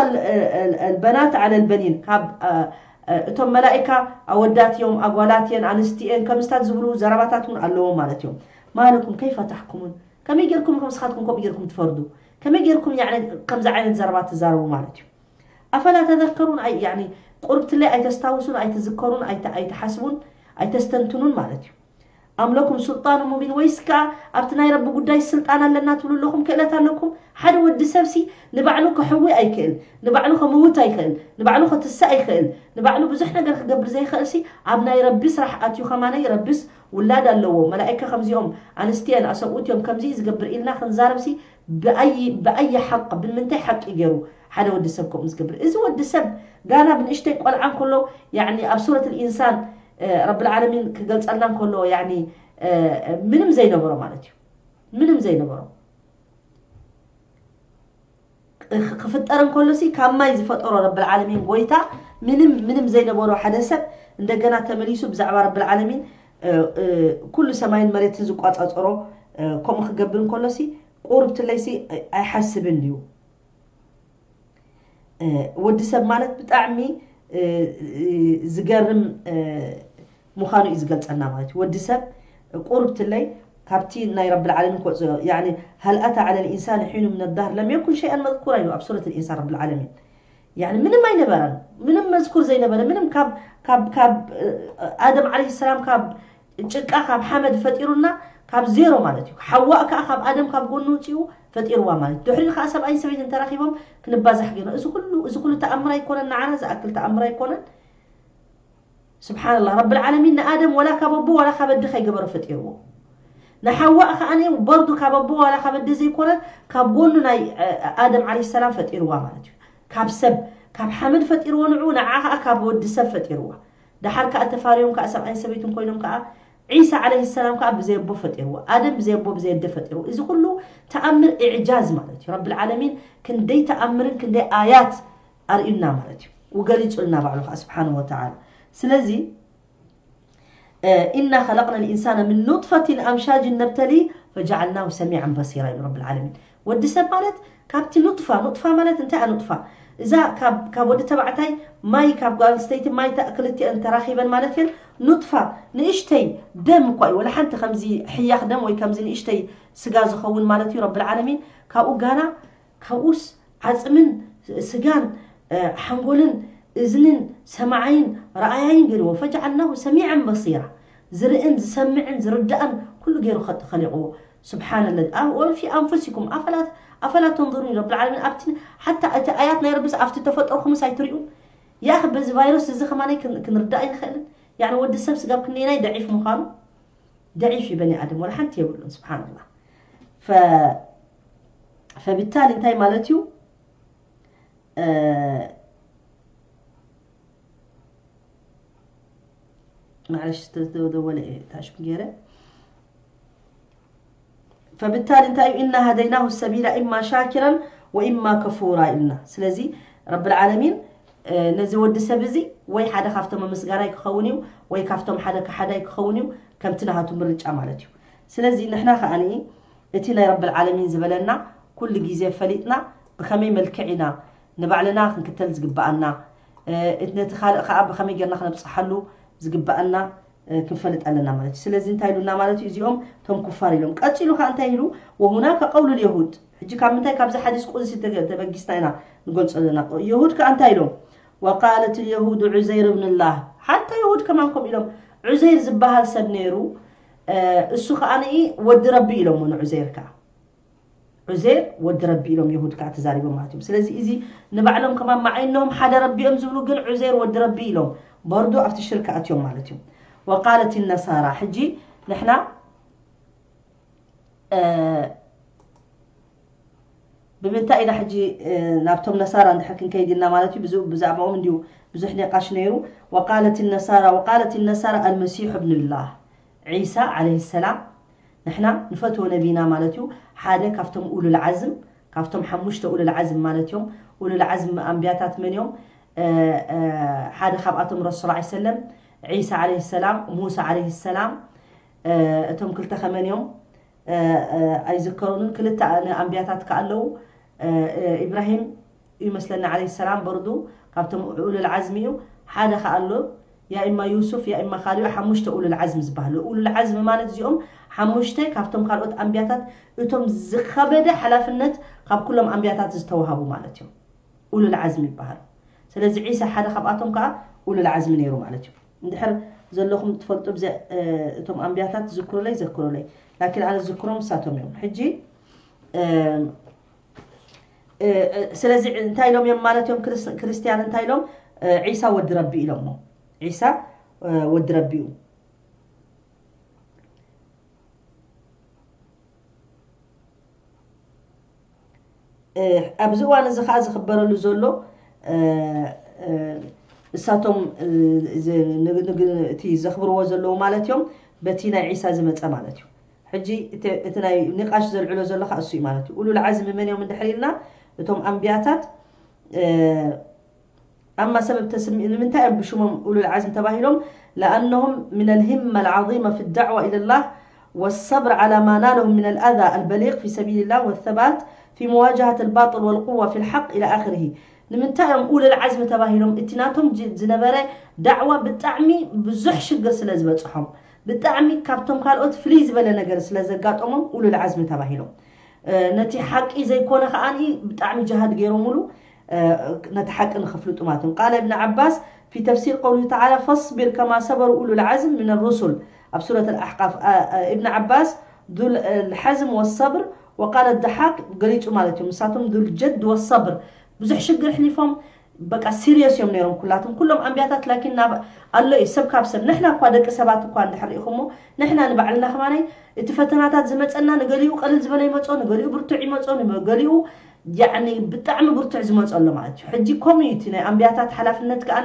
البنات على البنين ካብ እቶም መላእካ ኣወዳት እዮም፣ ኣጓላት እየን፣ ኣንስቲ እየን፣ ከምስታት ዝብሉ ዘረባታት እውን ኣለዎም ማለት እዮም። ማለኩም ከይፈ ተሕኩሙን፣ ከመይ ጌርኩም ከም ስኻትኩም ከምኡ ጌርኩም ትፈርዱ? ከመይ ጌርኩም ያዕኒ ከምዚ ዓይነት ዘረባ ትዛረቡ ማለት እዩ? ኣፈላ ተዘከሩን፣ ኣይ ያዕኒ ቁርብትለይ ኣይተስታውሱን፣ ኣይትዝከሩን፣ ኣይተ- ኣይትሓስቡን፣ ኣይተስተንትኑን ማለት እዩ። ኣም ለኩም ሱልጣን ሙቢን፣ ወይስ ከኣ ኣብቲ ናይ ረቢ ጉዳይ ስልጣን ኣለና ትብሉ ኣለኹም? ክእለት ኣለኩም? ሓደ ወዲ ሰብሲ ንባዕሉ ክሕዊ ኣይክእል፣ ንባዕሉ ከምውት ኣይክእል፣ ንባዕሉ ክትስእ ኣይክእል፣ ንባዕሉ ብዙሕ ነገር ክገብር ዘይክእልሲ ኣብ ናይ ረቢ ስራሕ ኣትዩ ከማነይ ረቢስ ውላድ ኣለዎ፣ መላእካ ከምዚኦም ኣንስትየን ኣሰብኡት እዮም ከምዚ ዝገብር ኢልና ክንዛረብሲ ብኣይ ብኣይ ሓቅ ብምንታይ ሓቂ ገይሩ ሓደ ወዲ ሰብ ከምኡ ዝገብር? እዚ ወዲ ሰብ ጋና ብንእሽተይ ቆልዓ እንከሎ ያኒ ኣብ ሱረት ልኢንሳን ረብል ዓለሚን ክገልጸልና እንከሎ ያኒ ምንም ዘይነበሮ ማለት እዩ። ምንም ዘይነበሮ ክፍጠር እንከሎ ሲ ካብ ማይ ዝፈጠሮ ረብል ዓለሚን ጎይታ ምንም ምንም ዘይነበሮ ሓደ ሰብ እንደገና ተመሊሱ ብዛዕባ ረብል ዓለሚን ኩሉ ሰማይን መሬትን ዝቋጻጸሮ ከምኡ ክገብር እንከሎ ሲ ቁርብትለይ ሲ ኣይሓስብን ድዩ? ወዲ ሰብ ማለት ብጣዕሚ ዝገርም ምዃኑ እዩ ዝገልጸልና ማለት እዩ። ወዲ ሰብ ቁርብትለይ ካብቲ ናይ ረብል ዓለሚን ክወፅኦ ያኒ ሀል ኣታ ዐለ ልኢንሳን ሒኑ ምን ዳህር ለም የኩን ሸይኣን መዝኩራ ኢሉ ኣብ ሱረት ልኢንሳን ረብል ዓለሚን ያኒ ምንም ኣይነበረን። ምንም መዝኩር ዘይነበረ ምንም ካብ ካብ ካብ ኣደም ዓለይሂ ሰላም ካብ ጭቃ ካብ ሓመድ ፈጢሩና ካብ ዜሮ ማለት እዩ። ሓዋእ ከዓ ካብ ኣደም ካብ ጎኑ ውፅኡ ፈጢርዋ ማለት እዩ። ድሕሪኡ ከዓ ሰብኣይን ሰበይትን ተራኺቦም ክንባዛሕ ገይሩ። እዚ ኩሉ እዚ ኩሉ ተኣምር ኣይኮነን፣ ንዓና ዝኣክል ተኣምር ኣይኮነን። ስብሓንላህ ረብል ዓለሚን ንኣደም ወላ ካብ ኣቦ ወላ ካብ ኣደ ከይገበሮ ፈጢርዎ። ንሓዋእ ከዓ በርዱ ካብ ኣቦ ዋላ ካብ ኣደ ዘይኮነ ካብ ጎኑ ናይ ኣደም ዓለይሂ ሰላም ፈጢርዋ ማለት እዩ። ካብ ሰብ ካብ ሓመድ ፈጢርዎ ንዑ ንዓ ከዓ ካብ ወዲ ሰብ ፈጢርዋ። ደሓር ከዓ ተፋርዮም ከዓ ሰብኣይን ሰበይትን ኮይኖም ከዓ ዒሳ ዓለይሂ ሰላም ከዓ ብዘይ ኣቦ ፈጢርዎ። ኣደም ብዘይ ኣቦ ብዘይ ኣደ ፈጢርዎ። እዚ ኩሉ ተኣምር ኢዕጃዝ ማለት እዩ። ረብል ዓለሚን ክንደይ ተኣምርን ክንደይ ኣያት ኣርእዩና ማለት እዩ። ወገሊጹልና ባዕሉ ከዓ ስብሓንሁ ወተዓላ። ስለዚ ኢና ኸለቅና ልኢንሳነ ምን ኑጥፈትን ኣምሻጅን ነብተሊ ፈጀዓልናሁ ሰሚዓን በሲራ ኢሉ ረብል ዓለሚን። ወዲ ሰብ ማለት ካብቲ ኑጥፋ፣ ኑጥፋ ማለት እንታይ እያ ኑጥፋ? እዛ ካብ ካብ ወዲ ተባዕታይ ማይ ካብ ጓል ኣንስተይቲ ማይ ተ- ክልቲአን ተራኺበን ማለት እየን። ኑጥፋ ንእሽተይ ደም እኳ እዩ፣ ወላ ሓንቲ ከምዚ ሕያኽ ደም ወይ ከምዚ ንእሽተይ ስጋ ዝኸውን ማለት እዩ። ረብል ዓለሚን ካብኡ ጋና ካብኡስ ዓጽምን ስጋን ሓንጎልን እዝንን ሰማዓይን ረኣያይን ገይርዎ። ፈጀዓልናሁ ሰሚዐን በሲራ፣ ዝርእን ዝሰምዕን ዝርዳእን ኩሉ ገይሩ ኸሊቕዎ። ስብሓን ለዚ ወፊ ኣንፉሲኩም ኣፈላ ተንظሩን ረብል ዓለሚን። ኣብቲ ሓታ እቲ ኣያት ናይ ረብስ ኣብቲ ተፈጥሮኹምስ ኣይትሪኡ? ያኽ በዚ ቫይረስ እዚ ከማነይ ክንርዳእ ኣይንኽእልን? ያኒ ወዲ ሰብ ስጋብ ክንደየናይ ደዒፍ ምዃኑ ደዒፍ እዩ በኒ ኣደም ወላ ሓንቲ የብሉን። ስብሓንላ ፈብታሊ እንታይ ማለት እዩ? ማዕለሽ ዝተደወለ እየ ታሽም ገይረ። ፈብታሊ እንታይ እዩ? ኢና ሃደይናሁ ሰቢላ ኢማ ሻኪራን ወኢማ ከፉራ ኢልና። ስለዚ ረብል ዓለሚን ነዚ ወዲ ሰብ እዚ ወይ ሓደ ካብቶም ምስጋናይ ክኸውን እዩ ወይ ካብቶም ሓደ ከሓዳይ ክኸውን እዩ፣ ከምቲ ናሃቱ ምርጫ ማለት እዩ። ስለዚ ንሕና ከዓኒ እቲ ናይ ረብል ዓለሚን ዝበለና ኩሉ ግዜ ፈሊጥና ብኸመይ መልክዕ ኢና ንባዕልና ክንክተል ዝግብኣና፣ ነቲ ካልእ ከዓ ብኸመይ ጌርና ክነብፅሓሉ ዝግብኣና ክንፈልጥ ኣለና ማለት እዩ። ስለዚ እንታይ ኢሉና ማለት እዩ? እዚኦም እቶም ኩፋር ኢሎም። ቀፂሉ ከዓ እንታይ ኢሉ? ወሁናከ ቀውሉ ልየሁድ። ሕጂ ካብ ምንታይ ካብዚ ሓዲስ ቁድሲ ተበጊስና ኢና ንገልፆ ዘለና። የሁድ ከዓ እንታይ ኢሎም? ወቃለት ልየሁድ ዑዘይር እብንላህ። ሓታ የሁድ ከማን ከምኡ ኢሎም። ዑዘይር ዝበሃል ሰብ ነይሩ፣ እሱ ከዓ ንኢ ወዲ ረቢ ኢሎሞ ንዑዘይር ከዓ። ዑዜር ወዲ ረቢ ኢሎም የሁድ ከዓ ተዛሪቦም ማለት እዮም። ስለዚ እዚ ንባዕሎም ከማን መዓይኖም ሓደ ረቢ እዮም ዝብሉ፣ ግን ዑዜር ወዲ ረቢ ኢሎም በርዱ ኣብቲ ሽርክ ኣትዮም ማለት እዩ። ወቃለት ነሳራ። ሕጂ ንሕና ብምንታይ ኢና ሕጂ ናብቶም ነሳራ እንድሕር ክንከይድ ኢልና ማለት እዩ። ብዛዕባኦም እንዲዩ ብዙሕ ኒቃሽ ነይሩ። ወቃለት ነሳራ ወቃለት ነሳራ ኣልመሲሑ እብንላህ ዒሳ ዓለይሂ ሰላም ንሕና ንፈትዎ ነቢና ማለት እዩ። ሓደ ካብቶም ኡሉል ዓዝም ካብቶም ሓሙሽተ ኡሉል ዓዝም ማለት እዮም። ኡሉል ዓዝም ኣንቢያታት መን እዮም? ሓደ ካብኣቶም ረሱል ላ ሰለም፣ ዒሳ ዓለይሂ ሰላም፣ ሙሳ ዓለይሂ ሰላም። እቶም ክልተ ከመን እዮም? ኣይዝከሩንን። ክልተ ኣንቢያታት ከ ኣለዉ። ኢብራሂም ይመስለኒ ዓለይሂ ሰላም በርዱ ካብቶም ኡሉል ዓዝም እዩ። ሓደ ከኣ ኣሎ፣ ያ ኢማ ዩሱፍ፣ ያ ኢማ ካሊኡ፣ ሓሙሽተ ኡሉል ዓዝም ዝበሃሉ። ኡሉል ዓዝም ማለት እዚኦም ሓሙሽተ ካብቶም ካልኦት ኣንብያታት እቶም ዝኸበደ ሓላፍነት ካብ ኩሎም ኣንብያታት ዝተዋሃቡ ማለት እዮም። ኡሉል ዓዝም ይበሃሉ። ስለዚ ዒሳ ሓደ ካብኣቶም ከኣ ኡሉል ዓዝም ነይሩ ማለት እዩ። እንድሕር ዘለኹም ትፈልጡ ብዚ፣ እ፣ እቶም ኣንብያታት ዝክሩለይ፣ ዘክሩለይ። ላኪን ኣነ ዝክሮም እሳቶም እዮም። ሕጂ፣ እ፣ እ፣ እ፣ ስለዚ እንታይ ኢሎም እዮም ማለት እዮም? ክርስ-፣ ክርስትያን እንታይ ኢሎም? እ፣ ዒሳ ወዲ ረቢ ኢሎሞ። ዒሳ፣ እ፣ ወዲ ረቢ እዩ። እ፣ ኣብዚ እዋን እዚ ኸዓ ዝኽበረሉ ዘሎ፣ እ፣ እ፣ እሳቶም፣ እ፣ ዝ-፣ ንግ-፣ ንግ-፣ እቲ ዘኽብርዎ ዘለዉ ማለት እዮም፣ በቲ ናይ ዒሳ ዝመጸ ማለት እዩ። ሕጂ እቲ፣ እቲ ናይ ኒቃሽ ዘልዕሎ ዘሎ ኸዓ እሱ እዩ ማለት እዩ። ኡሉል ዓዝሚ መን እዮም እንድሕር ኢልና፣ እቶም ኣንብያታት፣ እ፣ ኣማ ሰበብ ተስሚ-፣ ንምንታይ እዮም ብሽሞም ኡሉል ዓዝም ተባሂሎም? لأنهم من الهمة العظيمة في الدعوة إلى الله والصبر على ما نالهم من الأذى البليغ في سبيل الله والثبات في مواجهة الباطل والقوة في الحق إلى آخره. ንምንታይ እዮም ኡሉል ዓዝም ተባሂሎም? እቲ ናቶም ጅ-፣ ዝነበረ ዳዕዋ ብጣዕሚ ብዙሕ ሽግር ስለ ዝበጽሖም፣ ብጣዕሚ ካብቶም ካልኦት ፍልይ ዝበለ ነገር ስለ ዘጋጠሞም ኡሉል ዓዝም ተባሂሎም። እ፣ ነቲ ሓቂ ዘይኮነ ከኣ ብጣዕሚ ጅሃድ ገይሮምሉ፣ እ፣ ነቲ ሓቂ ንኸፍልጡ ማለት እዮም። قال ابن عباس في تفسير قوله تعالى فاصبر كما صبر أولو العزم من الرسل ኣብ ሱረት ኣልኣሕቃፍ፣ እ፣ እ፣ እብን ዓባስ ذو الحزم والصبر وقال الضحاك ገሊጹ ማለት እዮም። ንሳቶም ذو الجد والصبر ብዙሕ ሽግር ኣሕሊፎም በቃ ሲሪየስ እዮም ነይሮም ኩላቶም፣ ኩሎም ኣንብያታት። ላኪን ናብ ኣሎ እዩ ሰብ ካብ ሰብ። ንሕና እኳ ደቂ ሰባት እኳ እንድሕር ርኢኹሞ፣ ንሕና ንባዕልና ከማናይ እቲ ፈተናታት ዝመጸና ንገሊኡ ቀልል ዝበለ ይመጾ፣ ንገሊኡ ብርቱዕ ይመጾ፣ ንገሊኡ ያዕኒ ብጣዕሚ ብርቱዕ ዝመጾ ኣሎ ማለት እዩ። ሕጂ ከምኡ እዩ እቲ ናይ ኣንብያታት ሓላፍነት ከኣ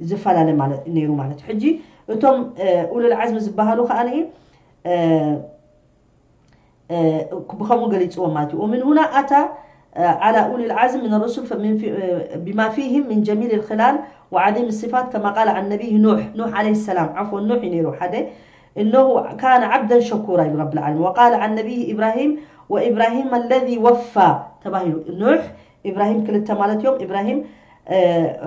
ዝፈላለ ማለት ነይሩ ማለት እዩ። ሕጂ እቶም፣ እ፣ ኡሉል ዓዝሚ ዝበሃሉ ከኣ እ፣ እ፣ ብኸምኡ ገሊጽዎም ማለት እዩ። ومن هنا أتى، እ፣ على أولي العزم من الرسل فمن في-، እ፣ بما فيهم من جميل الخلال وعظيم الصفات كما قال عن نبيه نوح، ኑሕ عليه السلام، عفوا، ኑሕ እዩ ነይሩ ሓደ، إنه كان عبدا شكورا ይብል رب العالمين، وقال عن نبيه إبراهيم وإبراهيم الذي وفى ተባሂሉ። ኑሕ፣ ኢብራሂም ክልተ ማለት እዮም። ኢብራሂም፣ እ፣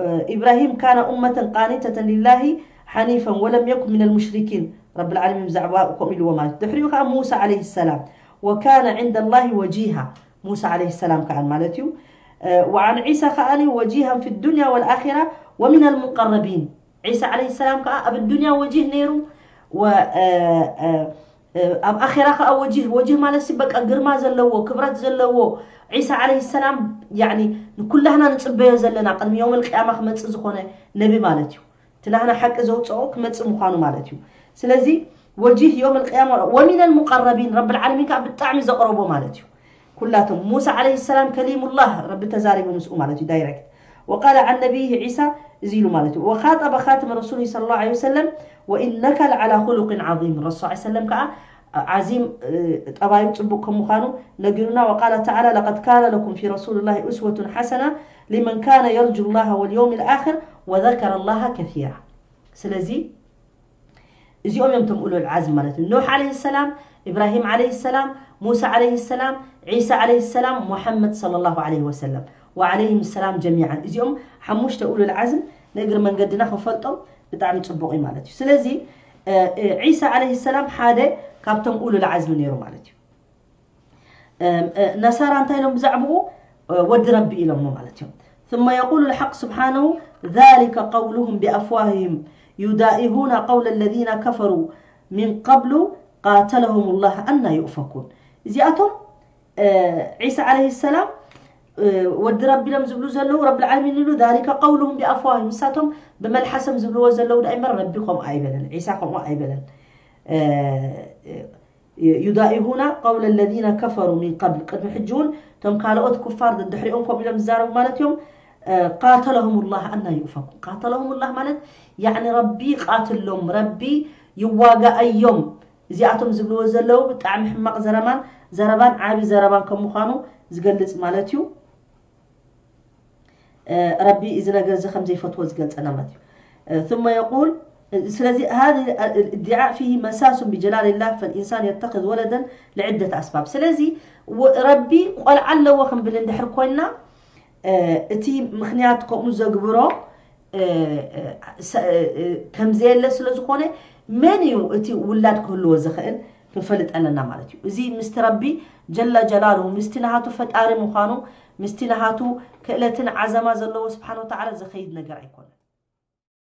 እ፣ إبراهيم كان أمة قانتة لله حنيفا ولم يكن من المشركين። ረብል ዓለሚን ብዛዕባ ከምኡ ኢልዎ ማለት እዩ። ድሕሪኡ ከኣ ሙሳ ዓለይሂ ሰላም፣ وكان عند الله وجيها، ሙሳ ዓለይሂ ሰላም ከኣ ማለት እዩ። እ፣ وعن عيسى ከኣ وجيها في الدنيا والآخرة ومن المقربين። ዒሳ ዓለይሂ ሰላም ከኣ ኣብ ዱንያ ወጂህ ነይሩ፣ ወ-፣ እ፣ እ፣ እ፣ ኣብ ኣኼራ ከኣ ወጂህ፣ ወጂህ ማለት ሲ በቃ ግርማ ዘለዎ፣ ክብረት ዘለዎ፣ ዒሳ ዓለይሂ ሰላም፣ ያዕኒ ንኩላህና ንጽበዮ ዘለና ቅድሚ የውመል ቅያማ ክመጽእ ዝኾነ ነቢ ማለት እዩ። እቲ ናህና ሓቂ ዘውፅኦ ክመፅእ ምዃኑ ማለት እዩ። ስለዚ ወጂህ ዮም ኣልቅያማ ወሚን ኣልሙቀረቢን ረብል ዓለሚን ከዓ ብጣዕሚ ዘቕረቦ ማለት እዩ። ኩላቶም ሙሳ ዓለይሂ ሰላም ከሊሙላህ ረቢ ተዛሪቡ ምስኡ ማለት እዩ ዳይረክት። ወቃለ ዓን ነቢይህ ዒሳ እዚ ኢሉ ማለት እዩ። ወኻጠበ ኻትመ ረሱል ሰለላሁ ዓለይሂ ወሰለም ወኢነከ ለዓላ ኹሉቅን ዓዚም ረሱል ሰለም ከዓ ዓዚም ጠባዩ ፅቡቅ ከም ምዃኑ ነጊሩና። ወቃለ ተዓላ ለቀድ ካነ ለኩም ፊ ረሱልላሂ ኡስወቱን ሓሰና ሊመን ካነ የርጁ ላሃ ወልየውም ልኣኽር ወዘከረ ላሃ ከሲራ። ስለዚ እዚኦም እዮም እቶም ኡሉል ዓዝም ማለት እዩ። ኑሕ ዓለይሂ ሰላም፣ ኢብራሂም ዓለይሂ ሰላም፣ ሙሳ ዓለይሂ ሰላም፣ ዒሳ ዓለይሂ ሰላም፣ ሙሐመድ ሰለላሁ ዓለይሂ ወሰለም ወዓለይሂም ሰላም ጀሚዓን። እዚኦም ሓሙሽተ ኡሉል ዓዝም ንእግሪ መንገድና ክንፈልጦም ብጣዕሚ ፅቡቕ እዩ ማለት እዩ። ስለዚ ዒሳ ዓለይሂ ሰላም ሓደ ካብቶም ኡሉል ዓዝም ነይሩ ማለት እዩ። ነሳራ እንታይ ኢሎም ብዛዕባኡ ወዲ ረቢ ኢሎሞ ማለት እዮም። ثم يقول الحق سبحانه ذلك قولهم بأفواههم يضاهئون قول الذين كفروا من قبل قاتلهم الله أنى يؤفكون። እዚኣቶም ዒሳ ዓለይሂ ሰላም ወዲ ረቢ ኢሎም ዝብሉ ዘለዉ ረብል ዓለሚን ይብሉ ذلك قولهم بأفواههم ንሳቶም ብመልሓሶም ዝብልዎ ዘለዉ ዳኣ እምበር ረቢ ከምኡ ኣይበለን፣ ዒሳ ከምኡ ኣይበለን። يضاهئون قول الذين كفروا من قبل ቅድሚ ሕጂ እውን እቶም ካልኦት ኩፋር ደድሕሪኦም ከምኡ ኢሎም ዝዛረቡ ማለት እዮም። قاتلهم الله أنى يؤفكون قاتلهم الله ማለት ያዕኒ ረቢ ይቃትሎም፣ ረቢ ይዋጋኣዮም። እዚኣቶም ዝብልዎ ዘለዉ ብጣዕሚ ሕማቕ ዘረባን ዘረባን ዓቢ ዘረባን ከም ምዃኑ ዝገልጽ ማለት እዩ። ረቢ እዚ ነገር እዚ ከም ዘይፈትዎ ዝገልጸና ማለት እዩ። ثم يقول ስለዚ هذا الادعاء فيه مساس بجلال الله فالإنسان يتخذ ولدا لعدة أسباب ስለዚ ረቢ ቆልዓ ኣለዎ ክንብል እንድሕር ኮይንና እቲ ምኽንያት ከምኡ ዘግብሮ ከምዘየለ ስለ ዝኾነ መን እዩ እቲ ውላድ ክህልዎ ዝኽእል ክንፈልጥ ኣለና ማለት እዩ። እዚ ምስቲ ረቢ ጀለ ጀላሉ ምስቲ ናሃቱ ፈጣሪ ምዃኑ ምስቲ ናሃቱ ክእለትን ዓዘማ ዘለዎ ስብሓን ወተዓላ ዝኸይድ ነገር ኣይኮነን።